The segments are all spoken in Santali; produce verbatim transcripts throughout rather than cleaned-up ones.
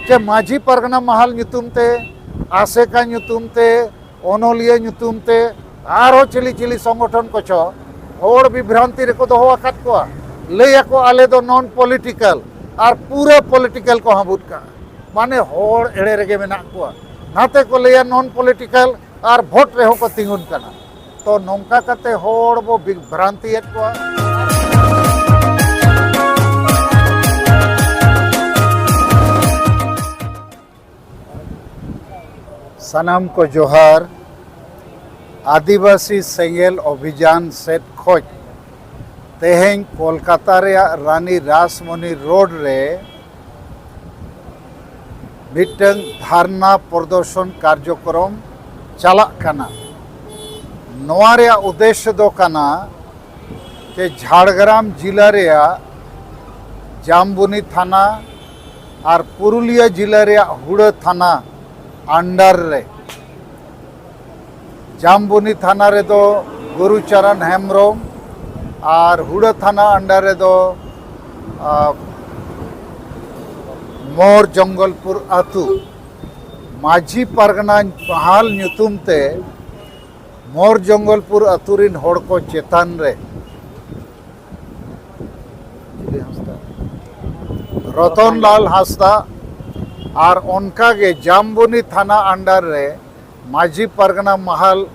ᱡᱮ ᱢᱟᱹᱡᱷᱤ ᱯᱟᱨᱜᱟᱱᱟ ᱢᱟᱦᱟᱞ ᱧᱩᱛᱩᱢ ᱛᱮ, ᱟᱥᱮᱠᱟ ᱧᱩᱛᱩᱢ ᱛᱮ, ᱚᱱᱚᱞᱤᱭᱟᱹ ᱧᱩᱛᱩᱢ ᱛᱮ ᱟᱨᱦᱚᱸ ᱪᱤᱞᱤ ᱪᱤᱞᱤ ᱥᱚᱝᱜᱚᱴᱷᱚᱱ ᱠᱚᱪᱚ ᱦᱚᱲ ᱵᱤᱵᱷᱨᱟᱱᱛᱤ ᱨᱮᱠᱚ ᱫᱚᱦᱚ ᱟᱠᱟᱫ ᱠᱚᱣᱟ᱾ ᱞᱟᱹᱭ ᱟᱠᱚ ᱟᱞᱮ ᱫᱚ ᱱᱚᱱ ᱯᱚᱞᱤᱴᱤᱠᱟᱞ, ᱟᱨ ᱯᱩᱨᱟᱹ ᱯᱚᱞᱤᱴᱤᱠᱟᱞ ᱠᱚ ᱦᱟᱹᱵᱩᱫ ᱠᱟᱜᱼᱟ᱾ ᱢᱟᱱᱮ ᱦᱚᱲ ᱮᱲᱮ ᱨᱮᱜᱮ ᱢᱮᱱᱟᱜ ᱠᱚᱣᱟ᱾ ᱱᱟᱛᱮ ᱠᱚ ᱞᱟᱹᱭᱟ ᱱᱚᱱ ᱯᱚᱞᱤᱴᱤᱠᱟᱞ, ᱟᱨ ᱵᱷᱳᱴ ᱨᱮᱦᱚᱸ ᱠᱚ ᱛᱤᱸᱜᱩᱱ ᱠᱟᱱᱟ᱾ ᱛᱚ ᱱᱚᱝᱠᱟ ᱠᱟᱛᱮ ᱦᱚᱲ ᱵᱚ ᱵᱤᱵᱷᱨᱟᱱᱛᱤᱭᱮᱫ ᱠᱚᱣᱟ᱾ ᱥᱟᱱᱟᱢ ᱠᱚ ᱡᱚᱦᱟᱨ᱾ ᱟᱹᱫᱤᱵᱟᱹᱥᱤ ᱥᱮᱸᱜᱮᱞ ᱚᱵᱷᱤᱡᱟᱱ ᱥᱮᱫ ᱠᱷᱚᱡ ᱛᱮᱦᱮᱧ ᱠᱳᱞᱠᱟᱛᱟ ᱨᱮᱭᱟᱜ ᱨᱟᱱᱤ ᱨᱟᱥᱢᱚᱱᱤ ᱨᱳᱰ ᱨᱮ ᱢᱤᱫᱴᱟᱝ ᱫᱷᱟᱨᱱᱟ ᱯᱨᱚᱫᱚᱨᱥᱚᱱ ᱠᱟᱨᱡᱚᱠᱨᱚᱢ ᱪᱟᱞᱟᱜ ᱠᱟᱱᱟ᱾ ᱱᱚᱣᱟ ᱨᱮᱭᱟᱜ ᱩᱫᱽᱫᱮᱥᱥᱚ ᱫᱚ ᱠᱟᱱᱟ ᱡᱮ ᱡᱷᱟᱲᱜᱨᱟᱢ ᱡᱤᱞᱟ ᱨᱮᱭᱟᱜ ᱡᱟᱢᱵᱚᱱᱤ ᱛᱷᱟᱱᱟ ᱟᱨ ᱯᱩᱨᱩᱞᱤᱭᱟᱹ ᱡᱤᱞᱟ ᱨᱮᱭᱟᱜ ᱦᱩᱲᱟᱹ ᱛᱷᱟᱱᱟ under ᱨᱮ, ᱡᱟᱢᱵᱚᱱᱤ ᱛᱷᱟᱱᱟ ᱨᱮᱫᱚ ᱜᱩᱨᱩᱪᱟᱨᱟᱱ ᱦᱮᱢᱵᱨᱚᱢ ᱟᱨ ᱦᱩᱲᱟᱹ ᱛᱷᱟᱱᱟ under ᱨᱮᱫᱚ, ᱟ, ᱢᱳᱨ ᱡᱚᱝᱜᱚᱞᱯᱩᱨ ᱟᱹᱛᱩ, ᱢᱟᱹᱡᱷᱤ ᱯᱟᱨᱜᱟᱱᱟ ᱢᱟᱦᱟᱞ ᱧᱩᱛᱩᱢ ᱛᱮ ᱢᱳᱨ ᱡᱚᱝᱜᱚᱞᱯᱩᱨ ᱟᱹᱛᱩ ᱨᱤᱱ ᱦᱚᱲ ᱠᱚ ᱪᱮᱛᱟᱱ ᱨᱮ ᱨᱚᱛᱚᱱ ᱞᱟᱞ ᱦᱟᱸᱥᱫᱟ ᱟᱨ ᱚᱱᱠᱟᱜᱮ ᱡᱟᱢᱵᱚᱱᱤ ᱛᱷᱟᱱᱟ under ᱨᱮ ᱢᱟᱹᱡᱷᱤ ᱯᱟᱨᱜᱟᱱᱟ ᱢᱟᱦᱟᱞ,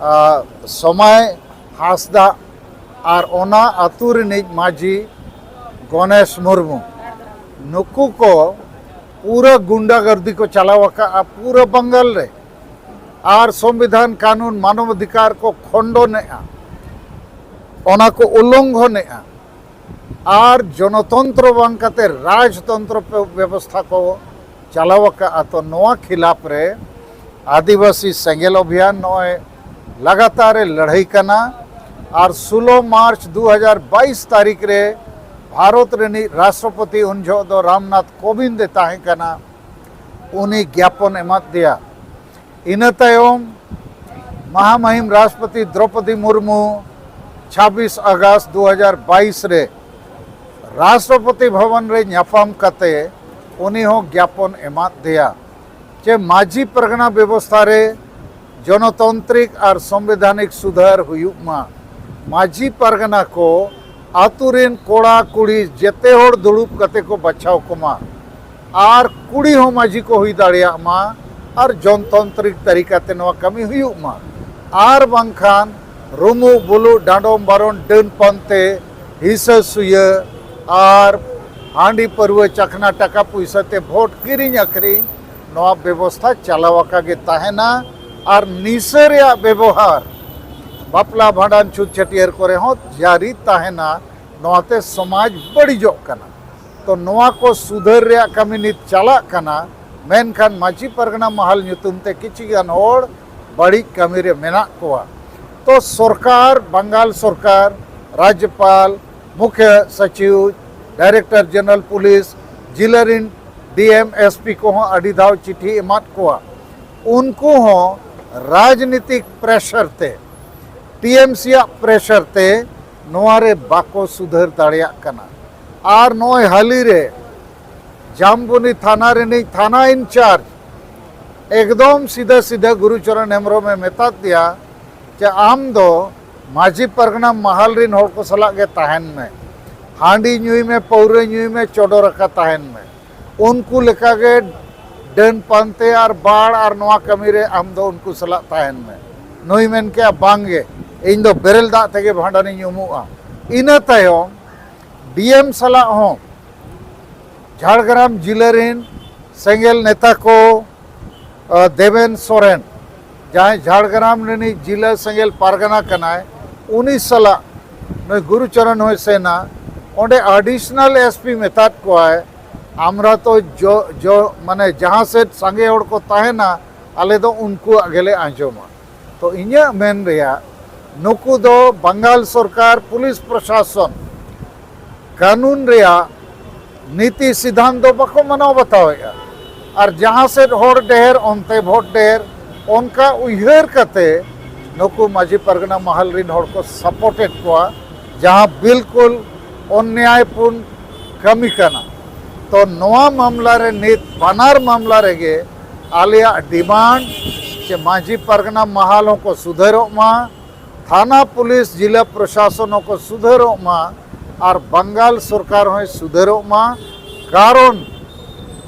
ᱟ, ᱥᱚᱢᱟᱭ ᱦᱟᱸᱥᱫᱟ ᱟᱨ ᱚᱱᱟ ᱟᱹᱛᱩ ᱨᱤᱱᱤᱡ ᱢᱟᱹᱡᱷᱤ ᱜᱚᱱᱮᱥ ᱢᱩᱨᱢᱩ, ᱱᱩᱠᱩ ᱠᱚ ᱯᱩᱨᱟᱹ ᱜᱩᱱᱰᱟᱜᱟᱨᱫᱤ ᱠᱚ ᱪᱟᱞᱟᱣ ᱟᱠᱟᱫᱼᱟ ᱯᱩᱨᱟᱹ ᱵᱟᱝᱜᱟᱞ ᱨᱮ᱾ ᱟᱨ ᱥᱚᱝᱵᱤᱫᱷᱟᱱ, ᱠᱟᱹᱱᱩᱱ, ᱢᱟᱱᱚᱵ ᱚᱫᱷᱤᱠᱟᱨ ᱠᱚ ᱠᱷᱚᱱᱰᱚᱱᱮᱜᱼᱟ, ᱚᱱᱟ ᱠᱚ ᱩᱞᱞᱚᱝᱜᱷᱚᱱᱮᱜᱼᱟ᱾ ᱟᱨ ᱡᱚᱱᱚᱛᱚᱱᱛᱨᱚ ᱵᱟᱝ ᱠᱟᱛᱮ ᱨᱟᱡᱽᱛᱚᱱᱛᱨᱚ ᱵᱮ-, ᱵᱮᱵᱚᱥᱛᱷᱟ ᱠᱚ ᱪᱟᱞᱟᱣ ᱟᱠᱟᱫᱼᱟ᱾ ᱛᱚ ᱱᱚᱣᱟ ᱠᱷᱤᱞᱟᱯ ᱨᱮ ᱟᱹᱫᱤᱵᱟᱹᱥᱤ ᱥᱮᱸᱜᱮᱞ ᱚᱵᱷᱤᱭᱟᱱ ᱱᱚᱜᱼᱚᱭ ᱞᱟᱜᱟᱛᱟᱨ ᱮ ᱞᱟᱹᱲᱦᱟᱹᱭ ᱠᱟᱱᱟ᱾ ᱟᱨ ᱥᱳᱞᱳ ᱢᱟᱨᱪ ᱫᱩ ᱦᱟᱡᱟᱨ ᱵᱟᱭᱤᱥ ᱛᱟᱹᱨᱤᱠᱷ ᱨᱮ ᱵᱷᱟᱨᱚᱛ ᱨᱤᱱᱤᱡ ᱨᱟᱥᱴᱨᱚᱯᱚᱛᱤ ᱩᱱ ᱡᱚᱦᱚᱜ ᱫᱚ ᱨᱟᱢᱱᱟᱛᱷ ᱠᱳᱵᱤᱱᱫ ᱮ ᱛᱟᱦᱮᱸ ᱠᱟᱱᱟ, ᱩᱱᱤ ᱜᱮᱯᱚᱱ ᱮᱢᱟᱫ ᱫᱮᱭᱟ᱾ ᱤᱱᱟᱹ ᱛᱟᱭᱚᱢ ᱢᱟᱦᱟᱢᱟᱦᱤᱢ ᱨᱟᱥᱴᱨᱚᱯᱚᱛᱤ ᱫᱨᱚᱯᱚᱫᱤ ᱢᱩᱨᱢᱩ ᱪᱷᱟᱵᱵᱤᱥ ᱟᱜᱚᱥᱴ ᱫᱩ ᱦᱟᱡᱟᱨ ᱵᱟᱭᱤᱥ ᱨᱮ ᱨᱟᱥᱴᱨᱚᱯᱚᱛᱤ ᱵᱷᱚᱵᱚᱱ ᱨᱮ ᱧᱟᱯᱟᱢ ᱠᱟᱛᱮ ᱩᱱᱤ ᱦᱚᱸ ᱜᱮᱭᱟᱯᱚᱱ ᱮᱢᱟᱫ ᱫᱮᱭᱟ ᱡᱮ ᱢᱟᱹᱡᱷᱤ ᱯᱟᱨᱜᱟᱱᱟ ᱵᱮᱵᱚᱥᱛᱷᱟ ᱨᱮ ᱡᱚᱱᱚᱛᱟᱱᱛᱨᱤᱠ ᱟᱨ ᱥᱚᱝᱵᱤᱫᱷᱟᱱᱤᱠ ᱥᱩᱫᱷᱟᱹᱨ ᱦᱩᱭᱩᱜ ᱢᱟ᱾ ᱢᱟᱹᱡᱷᱤ ᱯᱟᱨᱜᱟᱱᱟ ᱠᱚ ᱟᱛᱳ ᱨᱮᱱ ᱠᱚᱲᱟ ᱠᱩᱲᱤ ᱡᱮᱛᱮ ᱦᱚᱲ ᱫᱩᱲᱩᱵ ᱠᱟᱛᱮ ᱠᱚ ᱵᱟᱪᱷᱟᱣ ᱠᱚᱢᱟ ᱟᱨ ᱠᱩᱲᱤ ᱦᱚᱸ ᱢᱟᱹᱡᱷᱤ ᱠᱚ ᱦᱩᱭ ᱫᱟᱲᱮᱭᱟᱜ ᱢᱟ ᱟᱨ ᱡᱚᱱᱚᱛᱟᱱᱛᱨᱤᱠ ᱛᱟᱹᱨᱤᱠᱟ ᱛᱮ ᱱᱚᱣᱟ ᱠᱟᱹᱢᱤ ᱦᱩᱭᱩᱜ ᱢᱟ᱾ ᱟᱨ ᱵᱟᱝᱠᱷᱟᱱ ᱨᱩᱢᱩᱜ ᱵᱩᱞᱩᱜ, ᱰᱟᱸᱰᱚᱢ ᱵᱟᱨᱚᱱ, ᱰᱟᱹᱱ ᱯᱟᱱᱛᱮ, ᱦᱤᱥᱟᱹ ᱥᱩᱭᱟᱹ ᱟᱨ ᱦᱟᱺᱰᱤ ᱯᱟᱹᱨᱣᱟᱹ, ᱪᱟᱠᱷᱱᱟ, ᱴᱟᱠᱟ ᱯᱩᱭᱥᱟᱹ ᱛᱮ ᱵᱷᱳᱴ ᱠᱤᱨᱤᱧ ᱟᱹᱠᱷᱨᱤᱧ, ᱱᱚᱣᱟ ᱵᱮᱵᱚᱥᱛᱷᱟ ᱪᱟᱞᱟᱣ ᱟᱠᱟ ᱜᱮ ᱛᱟᱦᱮᱱᱟ᱾ ᱟᱨ ᱱᱤᱥᱟᱹ ᱨᱮᱭᱟᱜ ᱵᱮᱵᱚᱦᱟᱨ ᱵᱟᱯᱞᱟ, ᱵᱷᱟᱸᱰᱟᱱ, ᱪᱷᱩᱛ ᱪᱷᱟᱹᱴᱭᱟᱹᱨ ᱠᱚᱨᱮ ᱦᱚᱸ ᱡᱟᱹᱨᱤ ᱛᱟᱦᱮᱱᱟ᱾ ᱱᱚᱣᱟᱛᱮ ᱥᱚᱢᱟᱡᱽ ᱵᱟᱹᱲᱤᱡᱚᱜ ᱠᱟᱱᱟ᱾ ᱛᱚ ᱱᱚᱣᱟ ᱠᱚ ᱥᱩᱫᱷᱟᱹᱨ ᱨᱮᱭᱟᱜ ᱠᱟᱹᱢᱤ ᱱᱤᱛ ᱪᱟᱞᱟᱜ ᱠᱟᱱᱟ, ᱢᱮᱱᱠᱷᱟᱱ ᱢᱟᱹᱡᱷᱤ ᱯᱟᱨᱜᱟᱱᱟ ᱢᱟᱦᱟᱞ ᱧᱩᱛᱩᱢ ᱛᱮ ᱠᱤᱪᱷᱤ ᱜᱟᱱ ᱦᱚᱲ ᱵᱟᱹᱲᱤᱡ ᱠᱟᱹᱢᱤ ᱨᱮ ᱢᱮᱱᱟᱜ ᱠᱚᱣᱟ᱾ ᱛᱚ ᱥᱚᱨᱠᱟᱨ, ᱵᱟᱝᱜᱟᱞ ᱥᱚᱨᱠᱟᱨ, ᱨᱟᱡᱽᱡᱚᱯᱟᱞ, ᱢᱩᱠᱷᱭᱟᱹ ᱥᱚᱪᱤᱵᱽ, ᱰᱟᱭᱨᱮᱠᱴᱚᱨ ᱡᱮᱱᱟᱨᱟᱞ ᱯᱩᱞᱤᱥ, ᱡᱤᱞᱟᱹ ᱨᱤᱱ ᱰᱤ ᱮᱢ, ᱮᱥ ᱯᱤ ᱠᱚᱦᱚᱸ ᱟᱹᱰᱤ ᱫᱷᱟᱣ ᱪᱤᱴᱷᱤ ᱮᱢᱟᱫ ᱠᱚᱣᱟ᱾ ᱩᱱᱠᱩ ᱦᱚᱸ ᱨᱟᱡᱽᱱᱤᱛᱤᱠ ᱯᱨᱮᱥᱟᱨ ᱛᱮ, ᱴᱤ ᱮᱢ ᱥᱤ ᱟᱜ ᱯᱨᱮᱥᱟᱨ ᱛᱮ ᱱᱚᱣᱟ ᱨᱮ ᱵᱟᱠᱚ ᱥᱩᱫᱷᱟᱹᱨ ᱫᱟᱲᱮᱭᱟᱜ ᱠᱟᱱᱟ᱾ ᱟᱨ ᱱᱚᱜᱼᱚᱭ ᱦᱟᱹᱞᱤ ᱨᱮ ᱡᱟᱢᱵᱚᱱᱤ ᱛᱷᱟᱱᱟ ᱨᱤᱱᱤᱡ ᱛᱷᱟᱱᱟ ᱤᱱᱪᱟᱨᱡᱽ ᱮᱠᱫᱚᱢ ᱥᱤᱫᱷᱟᱹ ᱥᱤᱫᱷᱟᱹ ᱜᱩᱨᱩᱪᱚᱨᱚᱱ ᱦᱮᱢᱵᱨᱚᱢᱮ ᱢᱮᱛᱟᱫ ᱫᱮᱭᱟ ᱡᱮ ᱟᱢ ᱫᱚ ᱢᱟᱹᱡᱷᱤ ᱯᱟᱨᱜᱟᱱᱟ ᱢᱟᱦᱟᱞ ᱨᱤᱱ ᱦᱚᱲ ᱠᱚ ᱥᱟᱞᱟᱜ ᱜᱮ ᱛᱟᱦᱮᱱ ᱢᱮ, ᱦᱟᱺᱰᱤ ᱧᱩᱭ ᱢᱮ, ᱯᱟᱹᱣᱨᱟᱹ ᱧᱩᱭ ᱢᱮ, ᱪᱚᱰᱚᱨ ᱟᱠᱟ ᱛᱟᱦᱮᱱ ᱢᱮ᱾ ᱩᱱᱠᱩ ᱞᱮᱠᱟᱜᱮ ᱰᱟᱹᱱ ᱯᱟᱱᱛᱮ ᱟᱨ ᱵᱟᱲ ᱟᱨ ᱱᱚᱣᱟ ᱠᱟᱹᱢᱤ ᱨᱮ ᱟᱢ ᱫᱚ ᱩᱱᱠᱩ ᱥᱟᱞᱟᱜ ᱛᱟᱦᱮᱱ ᱢᱮ᱾ ᱱᱩᱭ ᱢᱮᱱ ᱠᱮᱜᱼᱟ, ᱵᱟᱝ ᱜᱮ, ᱤᱧ ᱫᱚ ᱵᱮᱨᱮᱞ ᱫᱟᱜ ᱛᱮᱜᱮ ᱵᱷᱟᱸᱰᱟᱱᱤᱧ ᱩᱢᱩᱜᱼᱟ᱾ ᱤᱱᱟᱹ ᱛᱟᱭᱚᱢ ᱰᱤ ᱮᱢ ᱥᱟᱞᱟᱜ ᱦᱚᱸ ᱡᱷᱟᱲᱜᱨᱟᱢ ᱡᱤᱞᱟᱹ ᱨᱮᱱ ᱥᱮᱸᱜᱮᱞ ᱱᱮᱛᱟ ᱠᱚ, ᱟ, ᱫᱮᱵᱮᱱ ᱥᱚᱨᱮᱱ, ᱡᱟᱦᱟᱸᱭ ᱡᱷᱟᱲᱜᱨᱟᱢ ᱨᱤᱱᱤᱡ ᱡᱤᱞᱟᱹ ᱥᱮᱸᱜᱮᱞ ᱯᱟᱨᱜᱟᱱᱟ ᱠᱟᱱᱟᱭ, ᱩᱱᱤ ᱥᱟᱞᱟᱜ ᱱᱩᱭ ᱜᱩᱨᱩᱪᱚᱨᱚᱱ ᱦᱚᱸᱭ ᱥᱮᱱᱟ᱾ ᱚᱸᱰᱮ ᱟᱰᱤᱥᱚᱱᱟᱞ ᱮᱥ ᱯᱤ ᱢᱮᱛᱟᱫ ᱠᱚᱣᱟᱭ, ᱟᱢᱨᱟ ᱛᱚ ᱡᱚ, ᱡᱚ, ᱢᱟᱱᱮ ᱡᱟᱦᱟᱸ ᱥᱮᱫ ᱥᱟᱸᱜᱮ ᱦᱚᱲ ᱠᱚ ᱛᱟᱦᱮᱱᱟ, ᱟᱞᱮ ᱫᱚ ᱩᱱᱠᱩᱣᱟᱜ ᱜᱮᱞᱮ ᱟᱸᱡᱚᱢᱟ᱾ ᱛᱚ ᱤᱧᱟᱹᱜ ᱢᱮᱱ ᱨᱮᱭᱟᱜ, ᱱᱩᱠᱩ ᱫᱚ ᱵᱟᱝᱜᱟᱞ ᱥᱚᱨᱠᱟᱨ, ᱯᱩᱞᱤᱥ ᱯᱨᱚᱥᱟᱥᱚᱱ ᱠᱟᱹᱱᱩᱱ ᱨᱮᱭᱟᱜ ᱱᱤᱛᱤ ᱥᱤᱫᱷᱟᱱᱛ ᱫᱚ ᱵᱟᱠᱚ ᱢᱟᱱᱟᱣ ᱵᱟᱛᱟᱣᱮᱫᱼᱟ᱾ ᱟᱨ ᱡᱟᱦᱟᱸ ᱥᱮᱫ ᱦᱚᱲ ᱰᱷᱮᱨ, ᱚᱱᱛᱮ ᱵᱷᱳᱴ ᱰᱷᱮᱨ, ᱚᱱᱠᱟ ᱩᱭᱦᱟᱹᱨ ᱠᱟᱛᱮ ᱱᱩᱠᱩ ᱢᱟᱹᱡᱷᱤ ᱯᱟᱨᱜᱟᱱᱟ ᱢᱟᱦᱟᱞ ᱨᱤᱱ ᱦᱚᱲ ᱠᱚ ᱥᱟᱯᱳᱨᱴᱮᱰ ᱠᱚᱣᱟ, ᱡᱟᱦᱟᱸ ᱵᱤᱞᱠᱩᱞ ᱚᱱᱱᱭᱟᱭᱯᱩᱨᱱ ᱠᱟᱹᱢᱤ ᱠᱟᱱᱟ᱾ ᱛᱚ ᱱᱚᱣᱟ ᱢᱟᱢᱞᱟ ᱨᱮ ᱱᱤᱛ ᱵᱟᱱᱟᱨ ᱢᱟᱢᱞᱟ ᱨᱮᱜᱮ ᱟᱞᱮᱭᱟᱜ ᱰᱤᱢᱟᱱᱰ ᱡᱮ ᱢᱟᱹᱡᱷᱤ ᱯᱟᱨᱜᱟᱱᱟ ᱢᱟᱦᱟᱞ ᱦᱚᱸᱠᱚ ᱥᱩᱫᱷᱟᱹᱨᱚᱜ ᱢᱟ, ᱛᱷᱟᱱᱟ ᱯᱩᱞᱤᱥ ᱡᱤᱞᱟ ᱯᱨᱚᱥᱟᱥᱚᱱ ᱦᱚᱸᱠᱚ ᱥᱩᱫᱷᱟᱹᱨᱚᱜ ᱢᱟ ᱟᱨ ᱵᱟᱝᱜᱟᱞ ᱥᱚᱨᱠᱟᱨ ᱦᱚᱸᱭ ᱥᱩᱫᱷᱟᱹᱨᱚᱜ ᱢᱟ᱾ ᱠᱟᱨᱚᱱ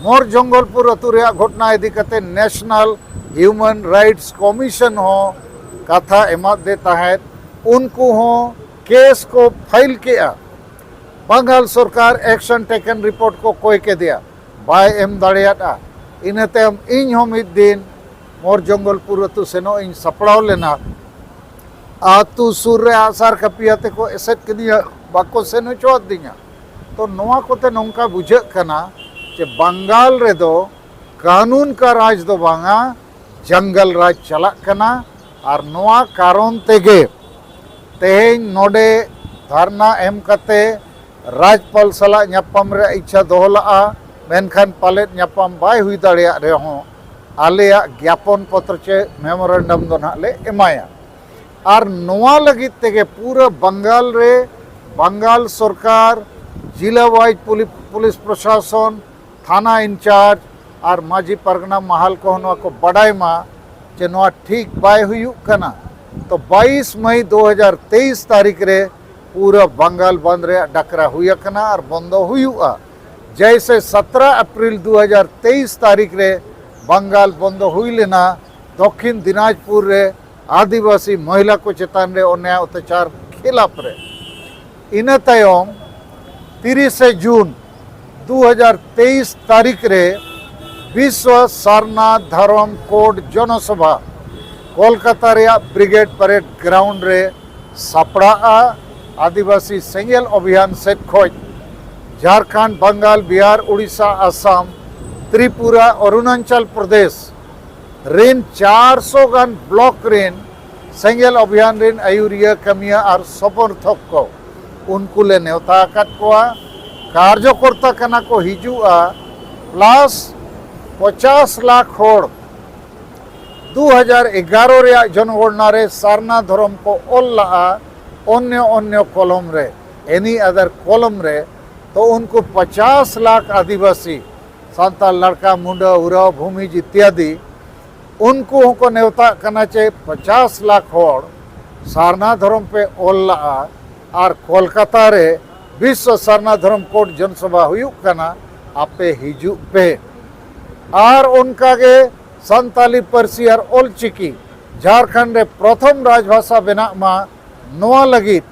ᱢᱳᱨ ᱡᱚᱝᱜᱚᱞᱯᱩᱨ ᱟᱹᱛᱩ ᱨᱮᱭᱟᱜ ᱜᱷᱚᱴᱚᱱᱟ ᱤᱫᱤ ᱠᱟᱛᱮ ᱱᱮᱥᱱᱟᱞ ᱦᱤᱭᱩᱢᱮᱱ ᱨᱟᱭᱤᱴᱥ ᱠᱚᱢᱤᱥᱚᱱ ᱦᱚᱸ ᱠᱟᱛᱷᱟ ᱮᱢᱟᱫ ᱫᱮ ᱛᱟᱦᱮᱸᱫ᱾ ᱩᱱᱠᱩ ᱦᱚᱸ ᱠᱮᱥ ᱠᱚ ᱯᱷᱟᱭᱤᱞ ᱠᱮᱜᱼᱟ᱾ ᱵᱟᱝᱜᱟᱞ ᱥᱚᱨᱠᱟᱨ ᱮᱠᱥᱚᱱ ᱴᱮᱠᱮᱱ ᱨᱤᱯᱳᱨᱴ ᱠᱚ ᱠᱚᱭ ᱠᱮᱫᱮᱭᱟ, ᱵᱟᱭ ᱮᱢ ᱫᱟᱲᱮᱭᱟᱫᱼᱟ᱾ ᱤᱱᱟᱹ ᱛᱟᱭᱚᱢ ᱤᱧ ᱦᱚᱸ ᱢᱤᱫ ᱫᱤᱱ ᱢᱳᱨ ᱡᱚᱝᱜᱚᱞᱯᱩᱨ ᱟᱹᱛᱩ ᱥᱮᱱᱚᱜ ᱤᱧ ᱥᱟᱯᱲᱟᱣ ᱞᱮᱱᱟ᱾ ᱟᱹᱛᱩ ᱥᱩᱨ ᱨᱮ ᱟᱜᱼᱥᱟᱨ ᱠᱟᱹᱯᱤ ᱟᱛᱮ ᱠᱚ ᱮᱥᱮᱫ ᱠᱤᱫᱤᱧᱟ, ᱵᱟᱠᱚ ᱥᱮᱱ ᱦᱚᱪᱚᱣᱟᱫᱤᱧᱟ᱾ ᱛᱚ ᱱᱚᱣᱟ ᱠᱚᱛᱮ ᱱᱚᱝᱠᱟ ᱵᱩᱡᱷᱟᱹᱜ ᱠᱟᱱᱟ ᱡᱮ ᱵᱟᱝᱜᱟᱞ ᱨᱮᱫᱚ ᱠᱟᱹᱱᱩᱱ ᱠᱟ ᱨᱟᱡᱽ ᱫᱚ ᱵᱟᱝᱟ, ᱡᱟᱝᱜᱟᱞ ᱨᱟᱡᱽ ᱪᱟᱞᱟᱜ ᱠᱟᱱᱟ᱾ ᱟᱨ ᱱᱚᱣᱟ ᱠᱟᱨᱚᱱ ᱛᱮᱜᱮ ᱛᱮᱦᱮᱧ ᱱᱚᱰᱮ ᱫᱷᱟᱨᱱᱟ ᱮᱢ ᱠᱟᱛᱮ ᱨᱟᱡᱽᱯᱟᱞ ᱥᱟᱞᱟᱜ ᱧᱟᱯᱟᱢ ᱨᱮᱭᱟᱜ ᱤᱪᱪᱷᱟ ᱫᱚᱦᱚ ᱞᱟᱜᱼᱟ, ᱢᱮᱱᱠᱷᱟᱱ ᱯᱟᱞᱮᱫ ᱧᱟᱯᱟᱢ ᱵᱟᱭ ᱦᱩᱭ ᱫᱟᱲᱮᱭᱟᱜ ᱨᱮᱦᱚᱸ ᱟᱞᱮᱭᱟᱜ ᱜᱮᱯᱚᱱ ᱯᱚᱛᱨᱚ ᱪᱮ ᱢᱮᱢᱳᱨᱮᱱᱰᱟᱢ ᱫᱚ ᱱᱟᱦᱟᱜ ᱞᱮ ᱮᱢᱟᱭᱟ᱾ ᱟᱨ ᱱᱚᱣᱟ ᱞᱟᱹᱜᱤᱫ ᱛᱮᱜᱮ ᱯᱩᱨᱟᱹ ᱵᱟᱝᱜᱟᱞ ᱨᱮ ᱵᱟᱝᱜᱟᱞ ᱥᱚᱨᱠᱟᱨ, ᱡᱤᱞᱟ ᱣᱟᱭᱤᱡ ᱯᱩᱞᱤ-, ᱯᱩᱞᱤᱥ ᱯᱨᱚᱥᱟᱥᱚᱱ, ᱛᱷᱟᱱᱟ ᱤᱱᱪᱟᱨᱡᱽ ᱟᱨ ᱢᱟᱹᱡᱷᱤ ᱯᱟᱨᱜᱟᱱᱟ ᱢᱟᱦᱟᱞ ᱠᱚᱦᱚᱸ ᱱᱚᱣᱟ ᱠᱚ ᱵᱟᱰᱟᱭ ᱢᱟ ᱡᱮ ᱱᱚᱣᱟ ᱴᱷᱤᱠ ᱵᱟᱭ ᱦᱩᱭᱩᱜ ᱠᱟᱱᱟ᱾ ᱛᱚ ᱵᱟᱭᱤᱥ ᱢᱟᱭ ᱫᱩ ᱦᱟᱡᱟᱨ ᱛᱮᱭᱤᱥ ᱛᱟᱹᱨᱤᱠᱷ ᱨᱮ ᱯᱩᱨᱟᱹ ᱵᱟᱝᱜᱟᱞ ᱵᱚᱱᱫ ᱨᱮᱭᱟᱜ ᱰᱟᱠᱨᱟ ᱦᱩᱭ ᱟᱠᱟᱱᱟ ᱟᱨ ᱵᱚᱱᱫᱚ ᱦᱩᱭᱩᱜᱼᱟ᱾ ᱡᱮᱭᱥᱮ ᱥᱟᱛᱨᱟ ᱮᱯᱨᱤᱞ ᱫᱩ ᱦᱟᱡᱟᱨ ᱛᱮᱭᱤᱥ ᱛᱟᱹᱨᱤᱠᱷ ᱨᱮ ᱵᱟᱝᱜᱟᱞ ᱵᱚᱱᱫᱚ ᱦᱩᱭ ᱞᱮᱱᱟ ᱫᱚᱠᱠᱷᱤᱱ ᱫᱤᱱᱟᱡᱽᱯᱩᱨ ᱨᱮ ᱟᱹᱫᱤᱵᱟᱹᱥᱤ ᱢᱚᱦᱤᱞᱟ ᱠᱚ ᱪᱮᱛᱟᱱ ᱨᱮ ᱚᱱᱭᱟᱭ ᱚᱛᱛᱟᱪᱟᱨ ᱠᱷᱤᱞᱟᱯ ᱨᱮ᱾ ᱤᱱᱟᱹ ᱛᱟᱭᱚᱢ ᱛᱤᱨᱤᱥᱮ ᱡᱩᱱ ᱫᱩ ᱦᱟᱡᱟᱨ ᱛᱮᱭᱤᱥ ᱛᱟᱹᱨᱤᱠᱷ ᱨᱮ ᱵᱤᱥᱣᱚ ᱥᱟᱨᱱᱟ ᱫᱷᱚᱨᱚᱢ ᱠᱳᱰ ᱡᱚᱱᱚᱥᱚᱵᱷᱟ ᱠᱳᱞᱠᱟᱛᱟ ᱨᱮᱭᱟᱜ ᱵᱨᱤᱜᱮᱰ ᱯᱟᱨᱮᱰ ᱜᱨᱟᱣᱩᱱᱰ ᱨᱮ ᱥᱟᱯᱲᱟᱜᱼᱟ᱾ ᱟᱹᱫᱤᱵᱟᱹᱥᱤ ᱥᱮᱸᱜᱮᱞ ᱚᱵᱷᱤᱭᱟᱱ ᱥᱮᱫ ᱠᱷᱚᱱ ᱡᱷᱟᱲᱠᱷᱚᱸᱰ, ᱵᱟᱝᱜᱟᱞ, ᱵᱤᱦᱟᱨ, ᱩᱲᱤᱥᱥᱟ, ᱟᱥᱟᱢ, ᱛᱨᱤᱯᱩᱨᱟ, ᱚᱨᱩᱱᱟᱪᱚᱞ ᱯᱨᱚᱫᱮᱥ ᱨᱤᱱ ᱪᱟᱨᱥᱚ ᱜᱟᱱ ᱵᱞᱚᱠ ᱨᱤᱱ ᱥᱮᱸᱜᱮᱞ ᱚᱵᱷᱤᱭᱟᱱ ᱨᱤᱱ ᱟᱹᱭᱩᱨᱤᱭᱟᱹ, ᱠᱟᱹᱢᱤᱭᱟᱹ ᱟᱨ ᱥᱚᱢᱚᱨᱛᱷᱚᱠ ᱠᱚ, ᱩᱱᱠᱩ ᱞᱮ ᱱᱮᱣᱛᱟ ᱟᱠᱟᱫ ᱠᱚᱣᱟ᱾ ᱠᱟᱨᱡᱚᱠᱚᱨᱛᱟ ᱠᱟᱱᱟ ᱠᱚ, ᱦᱤᱡᱩᱜᱼᱟ, ᱯᱞᱟᱥ ᱯᱚᱪᱟᱥ ᱞᱟᱠᱷ ᱦᱚᱲ ᱫᱩ ᱦᱟᱡᱟᱨ ᱮᱜᱟᱨᱚ ᱨᱮᱭᱟᱜ ᱡᱚᱱᱜᱚᱬᱱᱟ ᱨᱮ ᱥᱟᱨᱱᱟ ᱫᱷᱚᱨᱚᱢ ᱠᱚ ᱚᱞ ᱞᱟᱜᱼᱟ, ᱚᱱᱱᱚ ᱚᱱᱱᱚ ᱠᱚᱞᱚᱢ ᱨᱮ, ᱮᱱᱤ ᱟᱫᱟᱨ ᱠᱚᱞᱚᱢ ᱨᱮ, ᱛᱚ ᱩᱱᱠᱩ ᱯᱚᱪᱟᱥ ᱞᱟᱠᱷ ᱟᱹᱫᱤᱵᱟᱹᱥᱤ, ᱥᱟᱱᱛᱟᱲ, ᱞᱟᱲᱠᱟ, ᱢᱩᱸᱰᱟᱹ, ᱩᱨᱟᱣ, ᱵᱷᱩᱢᱤᱡᱽ ᱤᱛᱭᱟᱫᱤ, ᱩᱱᱠᱩ ᱦᱚᱸᱠᱚ ᱱᱮᱣᱛᱟᱜ ᱠᱟᱱᱟ ᱡᱮ ᱯᱚᱪᱟᱥ ᱞᱟᱠᱷ ᱦᱚᱲ ᱥᱟᱨᱱᱟ ᱫᱷᱚᱨᱚᱢ ᱯᱮ ᱚᱞ ᱞᱟᱜᱼᱟ ᱟᱨ ᱠᱳᱞᱠᱟᱛᱟ ᱨᱮ ᱵᱤᱥᱥᱚ ᱥᱟᱨᱱᱟ ᱫᱷᱚᱨᱚᱢ ᱠᱳᱰ ᱡᱚᱱᱥᱚᱵᱷᱟ ᱦᱩᱭᱩᱜ ᱠᱟᱱᱟ, ᱟᱯᱮ ᱦᱤᱡᱩᱜ ᱯᱮ᱾ ᱟᱨ ᱚᱱᱠᱟᱜᱮ ᱥᱟᱱᱛᱟᱞᱤ ᱯᱟᱹᱨᱥᱤ ᱟᱨ ᱚᱞᱪᱤᱠᱤ ᱡᱷᱟᱲᱠᱷᱚᱸᱰ ᱨᱮ ᱯᱨᱚᱛᱷᱚᱢ ᱨᱟᱡᱽᱵᱷᱟᱥᱟ ᱵᱮᱱᱟᱜ ᱢᱟ, ᱱᱚᱣᱟ ᱞᱟᱹᱜᱤᱫ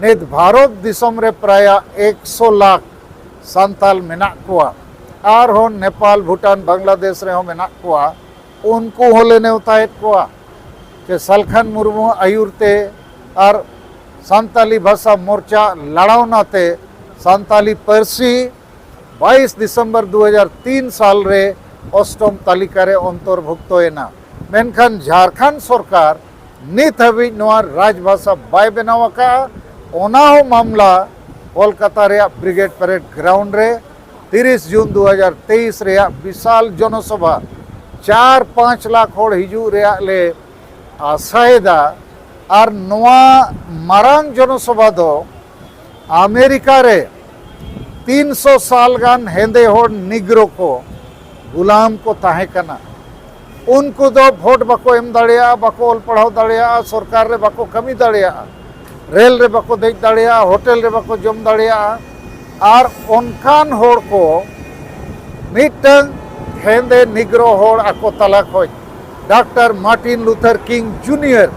ᱱᱤᱛ ᱵᱷᱟᱨᱚᱛ ᱫᱤᱥᱚᱢ ᱨᱮ ᱯᱨᱟᱭ ᱮᱠᱥᱚ ᱞᱟᱠᱷ ᱥᱟᱱᱛᱟᱞ ᱢᱮᱱᱟᱜ ᱠᱚᱣᱟ᱾ ᱟᱨᱦᱚᱸ ᱱᱮᱯᱟᱞ, ᱵᱷᱩᱴᱟᱱ, ᱵᱟᱝᱞᱟᱫᱮᱥ ᱨᱮᱦᱚᱸ ᱢᱮᱱᱟᱜ ᱠᱚᱣᱟ᱾ ᱩᱱᱠᱩ ᱦᱚᱸᱞᱮ ᱱᱮᱣᱛᱟᱭᱮᱫ ᱠᱚᱣᱟ ᱡᱮ ᱥᱟᱞᱠᱷᱟᱱ ᱢᱩᱨᱢᱩ ᱟᱭᱩᱨ ᱛᱮ ᱟᱨ ᱥᱟᱱᱛᱟᱞᱤ ᱵᱷᱟᱥᱟ ᱢᱳᱨᱪᱟ ᱞᱟᱲᱟᱣᱱᱟ ᱛᱮ ᱥᱟᱱᱛᱟᱞᱤ ᱯᱟᱹᱨᱥᱤ ᱵᱟᱭᱤᱥ ᱰᱤᱥᱮᱢᱵᱚᱨ ᱫᱩ ᱦᱟᱡᱟᱨ ᱛᱤᱱ ᱥᱟᱞ ᱨᱮ ᱚᱥᱴᱚᱢ ᱛᱟᱹᱞᱤᱠᱟ ᱨᱮ ᱚᱱᱛᱚᱨᱵᱷᱩᱠᱛᱚᱭᱮᱱᱟ᱾ ᱢᱮᱱᱠᱷᱟᱱ ᱡᱷᱟᱲᱠᱷᱚᱸᱰ ᱥᱚᱨᱠᱟᱨ ᱱᱤᱛ ᱦᱟᱹᱵᱤᱡ ᱱᱚᱣᱟ ᱨᱟᱡᱽᱵᱷᱟᱥᱟ ᱵᱟᱭ ᱵᱮᱱᱟᱣ ᱟᱠᱟᱫᱼᱟ᱾ ᱚᱱᱟ ᱦᱚᱸ ᱢᱟᱢᱞᱟ ᱠᱳᱞᱠᱟᱛᱟ ᱨᱮᱭᱟᱜ ᱵᱨᱤᱜᱮᱰ ᱯᱮᱨᱮᱰ ᱜᱨᱟᱣᱩᱱᱰ ᱨᱮ ᱛᱤᱨᱤᱥ ᱡᱩᱱ ᱫᱩ ᱦᱟᱡᱟᱨ ᱛᱮᱭᱤᱥ ᱨᱮᱭᱟᱜ ᱵᱤᱥᱟᱞ ᱡᱚᱱᱚᱥᱚᱵᱷᱟ, ᱪᱟᱨ ᱯᱟᱸᱪ ᱞᱟᱠᱷ ᱦᱚᱲ ᱦᱤᱡᱩᱜ ᱨᱮᱭᱟᱜ ᱞᱮ ᱟᱥᱟᱭᱮᱫᱟ᱾ ᱟᱨ ᱱᱚᱣᱟ ᱢᱟᱨᱟᱝ ᱡᱚᱱᱚᱥᱚᱵᱷᱟ ᱫᱚ ᱟᱢᱮᱨᱤᱠᱟ ᱨᱮ ᱛᱤᱱᱥᱚ ᱥᱟᱞ ᱜᱟᱱ ᱦᱮᱸᱫᱮ ᱦᱚᱲ ᱱᱤᱜᱨᱳ ᱠᱚ ᱜᱩᱞᱟᱢ ᱠᱚ ᱛᱟᱦᱮᱸ ᱠᱟᱱᱟ᱾ ᱩᱱᱠᱩ ᱫᱚ ᱵᱷᱳᱴ ᱵᱟᱠᱚ ᱮᱢ ᱫᱟᱲᱮᱭᱟᱜᱼᱟ, ᱵᱟᱠᱚ ᱚᱞ ᱯᱟᱲᱦᱟᱣ ᱫᱟᱲᱮᱭᱟᱜᱼᱟ, ᱥᱚᱨᱠᱟᱨ ᱨᱮ ᱵᱟᱠᱚ ᱠᱟᱹᱢᱤ ᱫᱟᱲᱮᱭᱟᱜᱼᱟ, ᱨᱮᱞ ᱨᱮ ᱵᱟᱠᱚ ᱫᱮᱡ ᱫᱟᱲᱮᱭᱟᱜᱼᱟ, ᱦᱳᱴᱮᱞ ᱨᱮ ᱵᱟᱠᱚ ᱡᱚᱢ ᱫᱟᱲᱮᱭᱟᱜᱼᱟ᱾ ᱟᱨ ᱚᱱᱠᱟᱱ ᱦᱚᱲ ᱠᱚ ᱢᱤᱫᱴᱟᱝ ᱦᱮᱸᱫᱮ ᱱᱤᱜᱨᱳ ᱦᱚᱲ ᱟᱠᱚ ᱛᱟᱞᱟ ᱠᱷᱚᱱ ᱰᱟᱠᱛᱟᱨ ᱢᱟᱨᱴᱤᱱ ᱞᱩᱛᱷᱟᱨ ᱠᱤᱝ ᱡᱩᱱᱤᱭᱚᱨ,